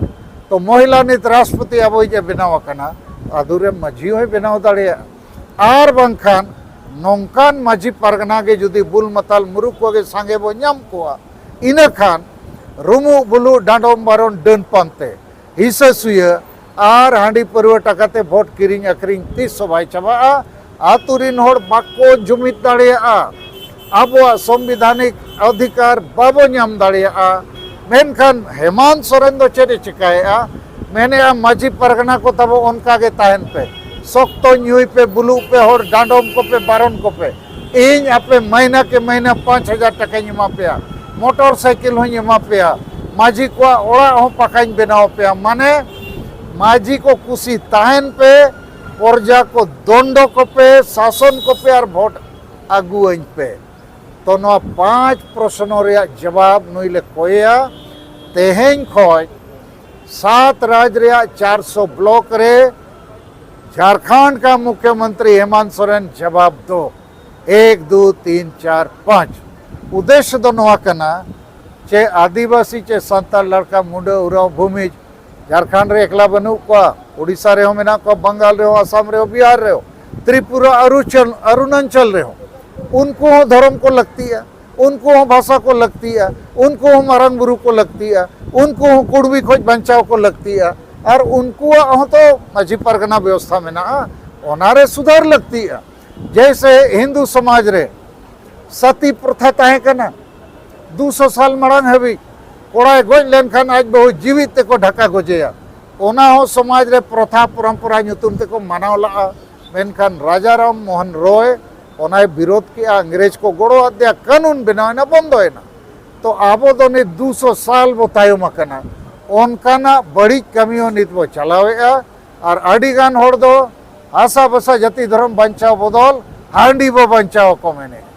ᱛᱚ ᱢᱚᱦᱤᱞᱟ ᱱᱤᱛ ᱨᱟᱥᱴᱨᱚᱯᱚᱛᱤ ᱟᱵᱚᱭᱤᱡ ᱮ ᱵᱮᱱᱟᱣ ᱟᱠᱟᱱᱟ, ᱟᱹᱛᱩ ᱨᱮ ᱢᱟᱹᱡᱷᱤ ᱦᱚᱸᱭ ᱵᱮᱱᱟᱣ ᱫᱟᱲᱮᱭᱟᱜᱼᱟ᱾ ᱟᱨ ᱵᱟᱝᱠᱷᱟᱱ ᱱᱚᱝᱠᱟᱱ ᱢᱟᱹᱡᱷᱤ ᱯᱟᱨᱜᱟᱱᱟ ᱜᱮ ᱡᱩᱫᱤ ᱵᱩᱞ ᱢᱟᱛᱟᱞ ᱢᱩᱨᱩᱠ ᱠᱚᱜᱮ ᱥᱟᱸᱜᱮ ᱵᱚ ᱧᱟᱢ ᱠᱚᱣᱟ, ᱤᱱᱟᱹᱠᱷᱟᱱ ᱨᱩᱢᱩᱜ ᱵᱩᱞᱩᱜ ᱰᱟᱸᱰᱚᱢ ᱵᱟᱨᱚᱱ ᱰᱟᱹᱱ ᱯᱟᱱᱛᱮ ᱦᱤᱥᱟᱹ ᱥᱩᱭᱟᱹ ᱟᱨ ᱦᱟᱺᱰᱤ ᱯᱟᱹᱨᱣᱟᱹ ᱴᱟᱠᱟᱛᱮ ᱵᱷᱳᱴ ᱠᱤᱨᱤᱧ ᱟᱹᱠᱷᱨᱤᱧ ᱛᱤᱥ ᱦᱚᱸ ᱵᱟᱭ ᱪᱟᱵᱟᱜᱼᱟ᱾ ᱟᱹᱛᱩ ᱨᱤᱱ ᱦᱚᱲ ᱵᱟᱠᱚ ᱡᱩᱢᱤᱫ ᱫᱟᱲᱮᱭᱟᱜᱼᱟ᱾ ᱟᱵᱚᱣᱟᱜ ᱥᱚᱝᱵᱤᱫᱷᱟᱱᱤᱠ ᱚᱫᱷᱤᱠᱟᱨ ᱵᱟᱵᱚ ᱧᱟᱢ ᱫᱟᱲᱮᱭᱟᱜᱼᱟ᱾ ᱢᱮᱱᱠᱷᱟᱱ ᱦᱮᱢᱟᱱᱛ ᱥᱚᱨᱮᱱ ᱫᱚ ᱪᱮᱫ ᱮ ᱪᱤᱠᱟᱹᱭᱮᱫᱼᱟ? ᱢᱮᱱᱮᱫᱼᱟ, ᱢᱟᱹᱡᱷᱤ ᱯᱟᱨᱜᱟᱱᱟ ᱠᱚ ᱛᱟᱵᱚ ᱚᱱᱠᱟ ᱜᱮ ᱛᱟᱦᱮᱱ ᱯᱮ, ᱥᱚᱠᱛᱚ ᱧᱩᱭ ᱯᱮ, ᱵᱩᱞᱩᱜ ᱯᱮ, ᱦᱚᱲ ᱰᱟᱸᱰᱚᱢ ᱠᱚᱯᱮ, ᱵᱟᱨᱚᱱ ᱠᱚᱯᱮ᱾ ᱤᱧ ᱟᱯᱮ ᱢᱟᱹᱦᱱᱟᱹ ᱠᱮ ᱢᱟᱹᱦᱱᱟᱹ ᱯᱟᱸᱪ ᱦᱟᱡᱟᱨ ᱴᱟᱠᱟᱧ ᱮᱢᱟ ᱯᱮᱭᱟ, ᱢᱚᱴᱚᱨ ᱥᱟᱭᱠᱮᱞ ᱦᱚᱸᱧ ᱮᱢᱟ ᱯᱮᱭᱟ, ᱢᱟᱹᱡᱷᱤ ᱠᱚᱣᱟᱜ ᱚᱲᱟᱜ ᱦᱚᱸ ᱯᱟᱠᱟᱧ ᱵᱮᱱᱟᱣ ᱯᱮᱭᱟ᱾ ᱢᱟᱱᱮ ᱢᱟᱹᱡᱷᱤ ᱠᱚ ᱠᱩᱥᱤ ᱛᱟᱦᱮᱱ ᱯᱮ, ᱯᱨᱚᱡᱟ ᱠᱚ ᱫᱚᱱᱰᱚ ᱠᱚᱯᱮ, ᱥᱟᱥᱚᱱ ᱠᱚᱯᱮ ᱟᱨ ᱵᱷᱳᱴ ᱟᱹᱜᱩᱣᱟᱹᱧ ᱯᱮ᱾ ᱛᱚ ᱱᱚᱣᱟ ᱯᱟᱸᱪ ᱯᱨᱚᱥᱱᱚ ᱨᱮᱭᱟᱜ ᱡᱚᱵᱟᱵ ᱱᱩᱭ ᱞᱮ ᱠᱚᱭᱮᱭᱟ᱾ ᱛᱮᱦᱮᱧ ᱠᱷᱚᱱ ᱥᱟᱛ ᱨᱟᱡᱽ ᱨᱮᱭᱟᱜ ᱪᱟᱨ ᱥᱚ ᱵᱞᱚᱠ ᱨᱮ ᱡᱷᱟᱲᱠᱷᱚᱸᱰ ᱠᱟ ᱢᱩᱠᱷᱭᱚᱢᱚᱱᱛᱨᱤ ᱦᱮᱢᱟᱱᱛ ᱥᱚᱨᱮᱱ ᱡᱟᱵᱟᱵ ᱫᱚ, ᱮᱠ, ᱫᱩ, ᱛᱤᱱ, ᱪᱟᱨ, ᱯᱟᱸᱪ᱾ ᱩᱫᱽᱫᱮᱥᱭᱚ ᱫᱚ ᱱᱚᱣᱟ ᱠᱟᱱᱟ ᱪᱮ ᱟᱹᱫᱤᱵᱟᱹᱥᱤ ᱪᱮ ᱥᱟᱱᱛᱟᱲ ᱞᱟᱲᱠᱟ ᱢᱩᱰᱟᱹ ᱩᱨᱟᱣ ᱵᱷᱩᱢᱤᱡ ᱡᱷᱟᱲᱠᱷᱚᱸᱰ ᱨᱮ ᱮᱠᱞᱟ ᱵᱟᱹᱱᱩᱜ ᱠᱚᱣᱟ, ᱳᱰᱤᱥᱟ ᱨᱮᱦᱚᱸ ᱢᱮᱱᱟᱜ ᱠᱚᱣᱟ, ᱵᱟᱝᱜᱟᱞ ᱨᱮᱦᱚᱸ, ᱟᱥᱟᱢ ᱨᱮᱦᱚᱸ, ᱵᱤᱦᱟᱨ ᱨᱮᱦᱚᱸ, ᱛᱨᱤᱯᱩᱨᱟ, ᱟᱨᱩᱪᱟᱞ-, ᱚᱨᱩᱱᱟᱪᱚᱞ ᱨᱮᱦᱚᱸ᱾ ᱩᱱᱠᱩ ᱦᱚᱸ ᱫᱷᱚᱨᱚᱢ ᱠᱚ ᱞᱟᱹᱠᱛᱤᱜᱼᱟ, ᱩᱱᱠᱩ ᱦᱚᱸ ᱵᱷᱟᱥᱟ ᱠᱚ ᱞᱟᱹᱠᱛᱤᱜᱼᱟ, ᱩᱱᱠᱩ ᱦᱚᱸ ᱢᱟᱨᱟᱝ ᱵᱩᱨᱩ ᱠᱚ ᱞᱟᱹᱠᱛᱤᱜᱼᱟ, ᱩᱱᱠᱩ ᱦᱚᱸ ᱠᱩᱲᱢᱤ ᱠᱷᱚᱱ ᱵᱟᱧᱪᱟᱣ ᱠᱚ ᱞᱟᱹᱠᱛᱤᱜᱼᱟ᱾ ᱟᱨ ᱩᱱᱠᱩᱣᱟᱜ ᱦᱚᱸᱛᱚ ᱢᱟᱹᱡᱷᱤ ᱯᱟᱨᱜᱟᱱᱟ ᱵᱮᱵᱚᱥᱛᱷᱟ ᱢᱮᱱᱟᱜᱼᱟ, ᱚᱱᱟᱨᱮ ᱥᱩᱫᱷᱟᱹᱨ ᱞᱟᱹᱠᱛᱤᱜᱼᱟ᱾ ᱡᱮᱭᱥᱮ ᱦᱤᱱᱫᱩ ᱥᱚᱢᱟᱡᱽ ᱨᱮ ᱥᱟᱛᱤ ᱯᱨᱚᱛᱷᱟ ᱛᱟᱦᱮᱸ ᱠᱟᱱᱟ, ᱫᱩᱥᱚ ᱥᱟᱞ ᱢᱟᱲᱟᱝ ᱦᱟᱹᱵᱤᱡ ᱠᱚᱲᱟᱭ ᱜᱚᱡ ᱞᱮᱱᱠᱷᱟᱱ ᱟᱡ ᱵᱟᱹᱦᱩ ᱡᱤᱣᱤᱫ ᱛᱮᱠᱚ ᱰᱷᱟᱠᱟ ᱜᱚᱡᱮᱭᱟ᱾ ᱚᱱᱟ ᱦᱚᱸ ᱥᱚᱢᱟᱡᱽ ᱨᱮ ᱯᱨᱚᱛᱷᱟ ᱯᱚᱨᱚᱢᱯᱚᱨᱟ ᱧᱩᱛᱩᱢ ᱛᱮᱠᱚ ᱢᱟᱱᱟᱣ ᱞᱟᱜᱼᱟ᱾ ᱢᱮᱱᱠᱷᱟᱱ ᱨᱟᱡᱟ ᱨᱟᱢ ᱢᱳᱦᱚᱱ ᱨᱚᱭ ᱚᱱᱟᱭ ᱵᱤᱨᱳᱫ ᱠᱮᱜᱼᱟ, ᱤᱝᱨᱮᱡᱽ ᱠᱚ ᱜᱚᱲᱚ ᱟᱫᱮᱭᱟ, ᱠᱟᱹᱱᱩᱱ ᱵᱮᱱᱟᱣ ᱮᱱᱟ, ᱵᱚᱱᱫᱚᱭᱮᱱᱟ᱾ ᱛᱚ ᱟᱵᱚ ᱫᱚ ᱱᱤᱛ ᱫᱩᱥᱚ ᱥᱟᱞ ᱵᱚ ᱛᱟᱭᱚᱢ ᱟᱠᱟᱱᱟ᱾ ᱚᱱᱠᱟᱱᱟᱜ ᱵᱟᱹᱲᱤᱡ ᱠᱟᱹᱢᱤ ᱦᱚᱸ ᱱᱤᱛ ᱵᱚ ᱪᱟᱞᱟᱣᱮᱫᱼᱟ᱾ ᱟᱨ ᱟᱹᱰᱤ ᱜᱟᱱ ᱦᱚᱲ ᱫᱚ ᱦᱟᱥᱟ ᱵᱷᱟᱥᱟ ᱡᱟᱹᱛᱤ ᱫᱷᱚᱨᱚᱢ ᱵᱟᱧᱪᱟᱣ ᱵᱚᱫᱚᱞ ᱦᱟᱺᱰᱤ ᱵᱚ ᱵᱟᱧᱪᱟᱣ ᱠᱚ ᱢᱮᱱᱮᱫᱼᱟ᱾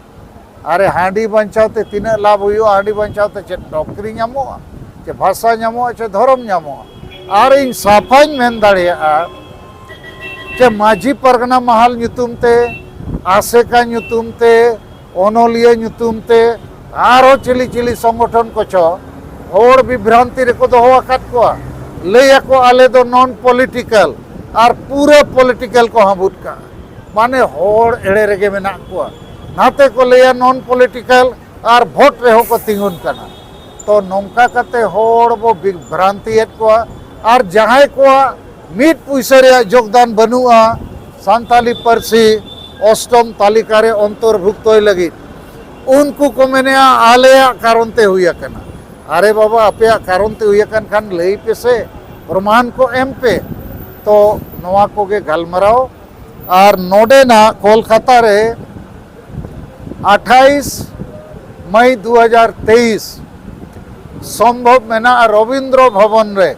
ᱟᱨᱮ, ᱦᱟᱺᱰᱤ ᱵᱟᱧᱪᱟᱣ ᱛᱮ ᱛᱤᱱᱟᱹᱜ ᱞᱟᱵᱷ ᱦᱩᱭᱩᱜᱼᱟ? ᱦᱟᱺᱰᱤ ᱵᱟᱧᱪᱟᱣ ᱛᱮ ᱪᱮᱫ ᱱᱚᱠᱨᱤ ᱧᱟᱢᱚᱜᱼᱟ, ᱪᱮ ᱵᱷᱟᱥᱟ ᱧᱟᱢᱚᱜᱼᱟ, ᱪᱮ ᱫᱷᱚᱨᱚᱢ ᱧᱟᱢᱚᱜᱼᱟ? ᱟᱨ ᱤᱧ ᱥᱟᱯᱷᱟᱧ ᱢᱮᱱ ᱫᱟᱲᱮᱭᱟᱜᱼᱟ ᱪᱮ ᱢᱟᱹᱡᱷᱤ ᱯᱟᱨᱜᱟᱱᱟ ᱢᱟᱦᱟᱞ ᱧᱩᱛᱩᱢ ᱛᱮ, ᱟᱥᱮᱠᱟ ᱧᱩᱛᱩᱢ ᱛᱮ, ᱚᱱᱚᱞᱤᱭᱟᱹ ᱧᱩᱛᱩᱢ ᱛᱮ, ᱟᱨᱦᱚᱸ ᱪᱤᱞᱤ ᱪᱤᱞᱤ ᱥᱚᱝᱜᱚᱴᱷᱚᱱ ᱠᱚᱪᱚ ᱦᱚᱲ ᱵᱤᱵᱷᱨᱟᱱᱛᱤ ᱨᱮᱠᱚ ᱫᱚᱦᱚ ᱟᱠᱟᱫ ᱠᱚᱣᱟ᱾ ᱞᱟᱹᱭ ᱟᱠᱚ ᱟᱞᱮ ᱫᱚ ᱱᱚᱱ ᱯᱚᱞᱤᱴᱤᱠᱟᱞ, ᱟᱨ ᱯᱩᱨᱟᱹ ᱯᱚᱞᱤᱴᱤᱠᱟᱞ ᱠᱚ ᱦᱟᱹᱵᱩᱫ ᱠᱟᱜᱼᱟ᱾ ᱢᱟᱱᱮ ᱦᱚᱲ ᱮᱲᱮ ᱨᱮᱜᱮ ᱢᱮᱱᱟᱜ ᱠᱚᱣᱟ᱾ ᱱᱟᱛᱮ ᱠᱚ ᱞᱟᱹᱭᱟ ᱱᱚᱱ ᱯᱚᱞᱤᱴᱤᱠᱟᱞ ᱟᱨ ᱵᱷᱳᱴ ᱨᱮᱦᱚᱸ ᱠᱚ ᱛᱤᱸᱜᱩᱱ ᱠᱟᱱᱟ᱾ ᱛᱚ ᱱᱚᱝᱠᱟ ᱠᱟᱛᱮ ᱦᱚᱲ ᱵᱚ ᱵᱤᱵᱷᱨᱟᱱᱛᱤᱭᱮᱫ ᱠᱚᱣᱟ᱾ ᱟᱨ ᱡᱟᱦᱟᱸᱭ ᱠᱚᱣᱟᱜ ᱢᱤᱫ ᱯᱩᱭᱥᱟᱹ ᱨᱮᱭᱟᱜ ᱡᱳᱜᱽᱫᱟᱱ ᱵᱟᱹᱱᱩᱜᱼᱟ ᱥᱟᱱᱛᱟᱞᱤ ᱯᱟᱹᱨᱥᱤ ᱚᱥᱴᱚᱢ ᱛᱟᱹᱞᱤᱠᱟ ᱨᱮ ᱚᱱᱛᱚᱨᱵᱷᱩᱠᱛᱚᱭ ᱞᱟᱹᱜᱤᱫ, ᱩᱱᱠᱩ ᱠᱚ ᱢᱮᱱᱮᱜᱼᱟ ᱟᱞᱮᱭᱟᱜ ᱠᱟᱨᱚᱱ ᱛᱮ ᱦᱩᱭ ᱟᱠᱟᱱᱟ᱾ ᱟᱨᱮ ᱵᱟᱵᱟ, ᱟᱯᱮᱭᱟᱜ ᱠᱟᱨᱚᱱ ᱛᱮ ᱦᱩᱭ ᱟᱠᱟᱱ ᱠᱷᱟᱱ ᱞᱟᱹᱭ ᱯᱮᱥᱮ, ᱯᱨᱚᱢᱟᱱ ᱠᱚ ᱮᱢ ᱯᱮ᱾ ᱛᱚ ᱱᱚᱣᱟ ᱠᱚᱜᱮ ᱜᱟᱞᱢᱟᱨᱟᱣ᱾ ᱟᱨ ᱱᱚᱰᱮᱱᱟᱜ ᱠᱳᱞᱠᱟᱛᱟ ᱨᱮ ᱟᱴᱷᱟᱭᱤᱥ ᱢᱟᱭ ᱫᱩ ᱦᱟᱡᱟᱨ ᱛᱮᱭᱤᱥ ᱥᱚᱢᱵᱷᱚᱵ ᱢᱮᱱᱟᱜᱼᱟ ᱨᱚᱵᱤᱱᱫᱨᱚ ᱵᱷᱚᱵᱚᱱ ᱨᱮ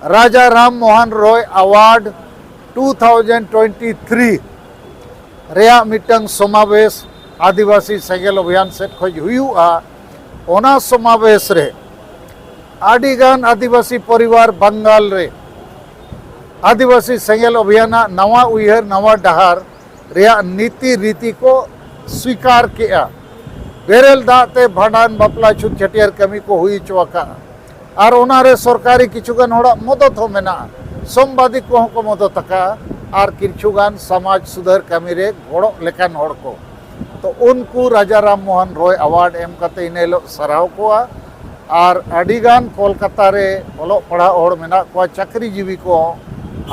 Raja Ram Mohan Roy award two thousand twenty three ᱨᱮᱭᱟᱜ ᱢᱤᱫᱴᱟᱝ ᱥᱚᱢᱟᱵᱮᱥ ᱟᱹᱫᱤᱵᱟᱹᱥᱤ ᱥᱮᱸᱜᱮᱞ ᱚᱵᱷᱤᱭᱟᱱ ᱥᱮᱫ ᱠᱷᱚᱱ ᱦᱩᱭᱩᱜᱼᱟ᱾ ᱚᱱᱟ ᱥᱚᱢᱟᱵᱮᱥ ᱨᱮ ᱟᱹᱰᱤᱜᱟᱱ ᱟᱹᱫᱤᱵᱟᱹᱥᱤ ᱯᱚᱨᱤᱵᱟᱨ ᱵᱟᱝᱜᱟᱞ ᱨᱮ ᱟᱹᱫᱤᱵᱟᱹᱥᱤ ᱥᱮᱸᱜᱮᱞ ᱚᱵᱷᱤᱭᱟᱱᱟᱜ ᱱᱟᱣᱟ ᱩᱭᱦᱟᱹᱨ, ᱱᱟᱣᱟ ᱰᱟᱦᱟᱨ ᱨᱮᱭᱟᱜ ᱱᱤᱛᱤ ᱨᱤᱛᱤ ᱠᱚ ᱥᱣᱤᱠᱟᱨ ᱠᱮᱜᱼᱟ᱾ ᱵᱮᱨᱮᱞ ᱫᱟᱜ ᱛᱮ ᱵᱷᱟᱸᱰᱟᱱ, ᱵᱟᱯᱞᱟ, ᱪᱷᱩᱛ ᱪᱷᱟᱹᱴᱭᱟᱹᱨ ᱠᱟᱹᱢᱤ ᱠᱚ ᱦᱩᱭ ᱦᱚᱪᱚ ᱟᱠᱟᱫᱼᱟ᱾ ᱟᱨ ᱚᱱᱟᱨᱮ ᱥᱚᱨᱠᱟᱨᱤ ᱠᱤᱪᱷᱩ ᱜᱟᱱ ᱦᱚᱲᱟᱜ ᱢᱚᱫᱚᱫ ᱦᱚᱸ ᱢᱮᱱᱟᱜᱼᱟ, ᱥᱚᱢᱵᱟᱫᱤ ᱠᱚᱦᱚᱸ ᱠᱚ ᱢᱚᱫᱚᱫ ᱟᱠᱟᱫᱼᱟ, ᱟᱨ ᱠᱤᱪᱷᱩ ᱜᱟᱱ ᱥᱚᱢᱟᱡᱽ ᱥᱩᱫᱷᱟᱹᱨ ᱠᱟᱹᱢᱤ ᱨᱮ ᱜᱚᱲᱚᱜ ᱞᱮᱠᱟᱱ ᱦᱚᱲ ᱠᱚ᱾ ᱛᱚ ᱩᱱᱠᱩ ᱨᱟᱡᱟ ᱨᱟᱢ ᱢᱳᱦᱚᱱ ᱨᱚᱭ ᱟᱣᱟᱨᱰ ᱮᱢ ᱠᱟᱛᱮ ᱤᱱᱟᱹ ᱦᱤᱞᱳᱜ ᱥᱟᱨᱦᱟᱣ ᱠᱚᱣᱟ᱾ ᱟᱨ ᱟᱹᱰᱤᱜᱟᱱ ᱠᱳᱞᱠᱟᱛᱟ ᱨᱮ ᱚᱞᱚᱜ ᱯᱟᱲᱦᱟᱜ ᱦᱚᱲ ᱢᱮᱱᱟᱜ ᱠᱚᱣᱟ, ᱪᱟᱹᱠᱨᱤ ᱡᱤᱵᱤ ᱠᱚ᱾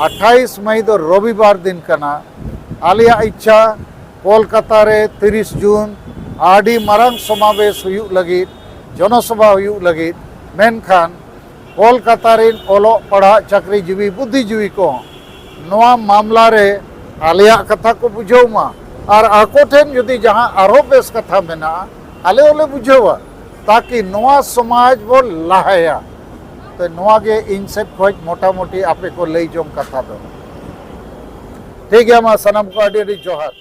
ᱟᱴᱷᱟᱭᱤᱥ ᱢᱟᱹᱭ ᱫᱚ ᱨᱚᱵᱤᱵᱟᱨ ᱫᱤᱱ ᱠᱟᱱᱟ᱾ ᱟᱞᱮᱭᱟᱜ ᱤᱪᱪᱷᱟ, ᱠᱳᱞᱠᱟᱛᱟ ᱨᱮ ᱛᱤᱨᱤᱥ ᱡᱩᱱ ᱟᱹᱰᱤ ᱢᱟᱨᱟᱝ ᱥᱚᱢᱟᱵᱮᱥ ᱦᱩᱭᱩᱜ ᱞᱟᱹᱜᱤᱫ, ᱡᱚᱱᱚᱥᱚᱵᱷᱟ ᱦᱩᱭᱩᱜ ᱞᱟᱹᱜᱤᱫ᱾ ᱢᱮᱱᱠᱷᱟᱱ ᱠᱳᱞᱠᱟᱛᱟ ᱨᱮᱱ ᱚᱞᱚᱜ ᱯᱟᱲᱦᱟᱜ, ᱪᱟᱹᱠᱨᱤ ᱡᱤᱵᱤ, ᱵᱩᱫᱽᱫᱷᱤᱡᱤᱵᱤ ᱠᱚ ᱱᱚᱣᱟ ᱢᱟᱢᱞᱟ ᱨᱮ ᱟᱞᱮᱭᱟᱜ ᱠᱟᱛᱷᱟ ᱠᱚ ᱵᱩᱡᱷᱟᱹᱣ ᱢᱟ, ᱟᱨ ᱟᱠᱚ ᱴᱷᱮᱱ ᱡᱩᱫᱤ ᱡᱟᱦᱟᱸ ᱟᱨᱦᱚᱸ ᱵᱮᱥ ᱠᱟᱛᱷᱟ ᱢᱮᱱᱟᱜᱼᱟ, ᱟᱞᱮ ᱦᱚᱸᱞᱮ ᱵᱩᱡᱷᱟᱹᱣᱟ, ᱛᱟᱠᱤ ᱱᱚᱣᱟ ᱥᱚᱢᱟᱡᱽ ᱵᱚ ᱞᱟᱦᱟᱭᱟ᱾ ᱛᱚ ᱱᱚᱣᱟ ᱜᱮ ᱤᱧ ᱥᱮᱫ ᱠᱷᱚᱱ ᱢᱚᱴᱟᱢᱩᱴᱤ ᱟᱯᱮ ᱠᱚ ᱞᱟᱹᱭ ᱡᱚᱝ ᱠᱟᱛᱷᱟ ᱫᱚ᱾ ᱴᱷᱤᱠ ᱜᱮᱭᱟ, ᱢᱟ ᱥᱟᱱᱟᱢ ᱠᱚ ᱟᱹᱰᱤ ᱟᱹᱰᱤ ᱡᱚᱦᱟᱨ᱾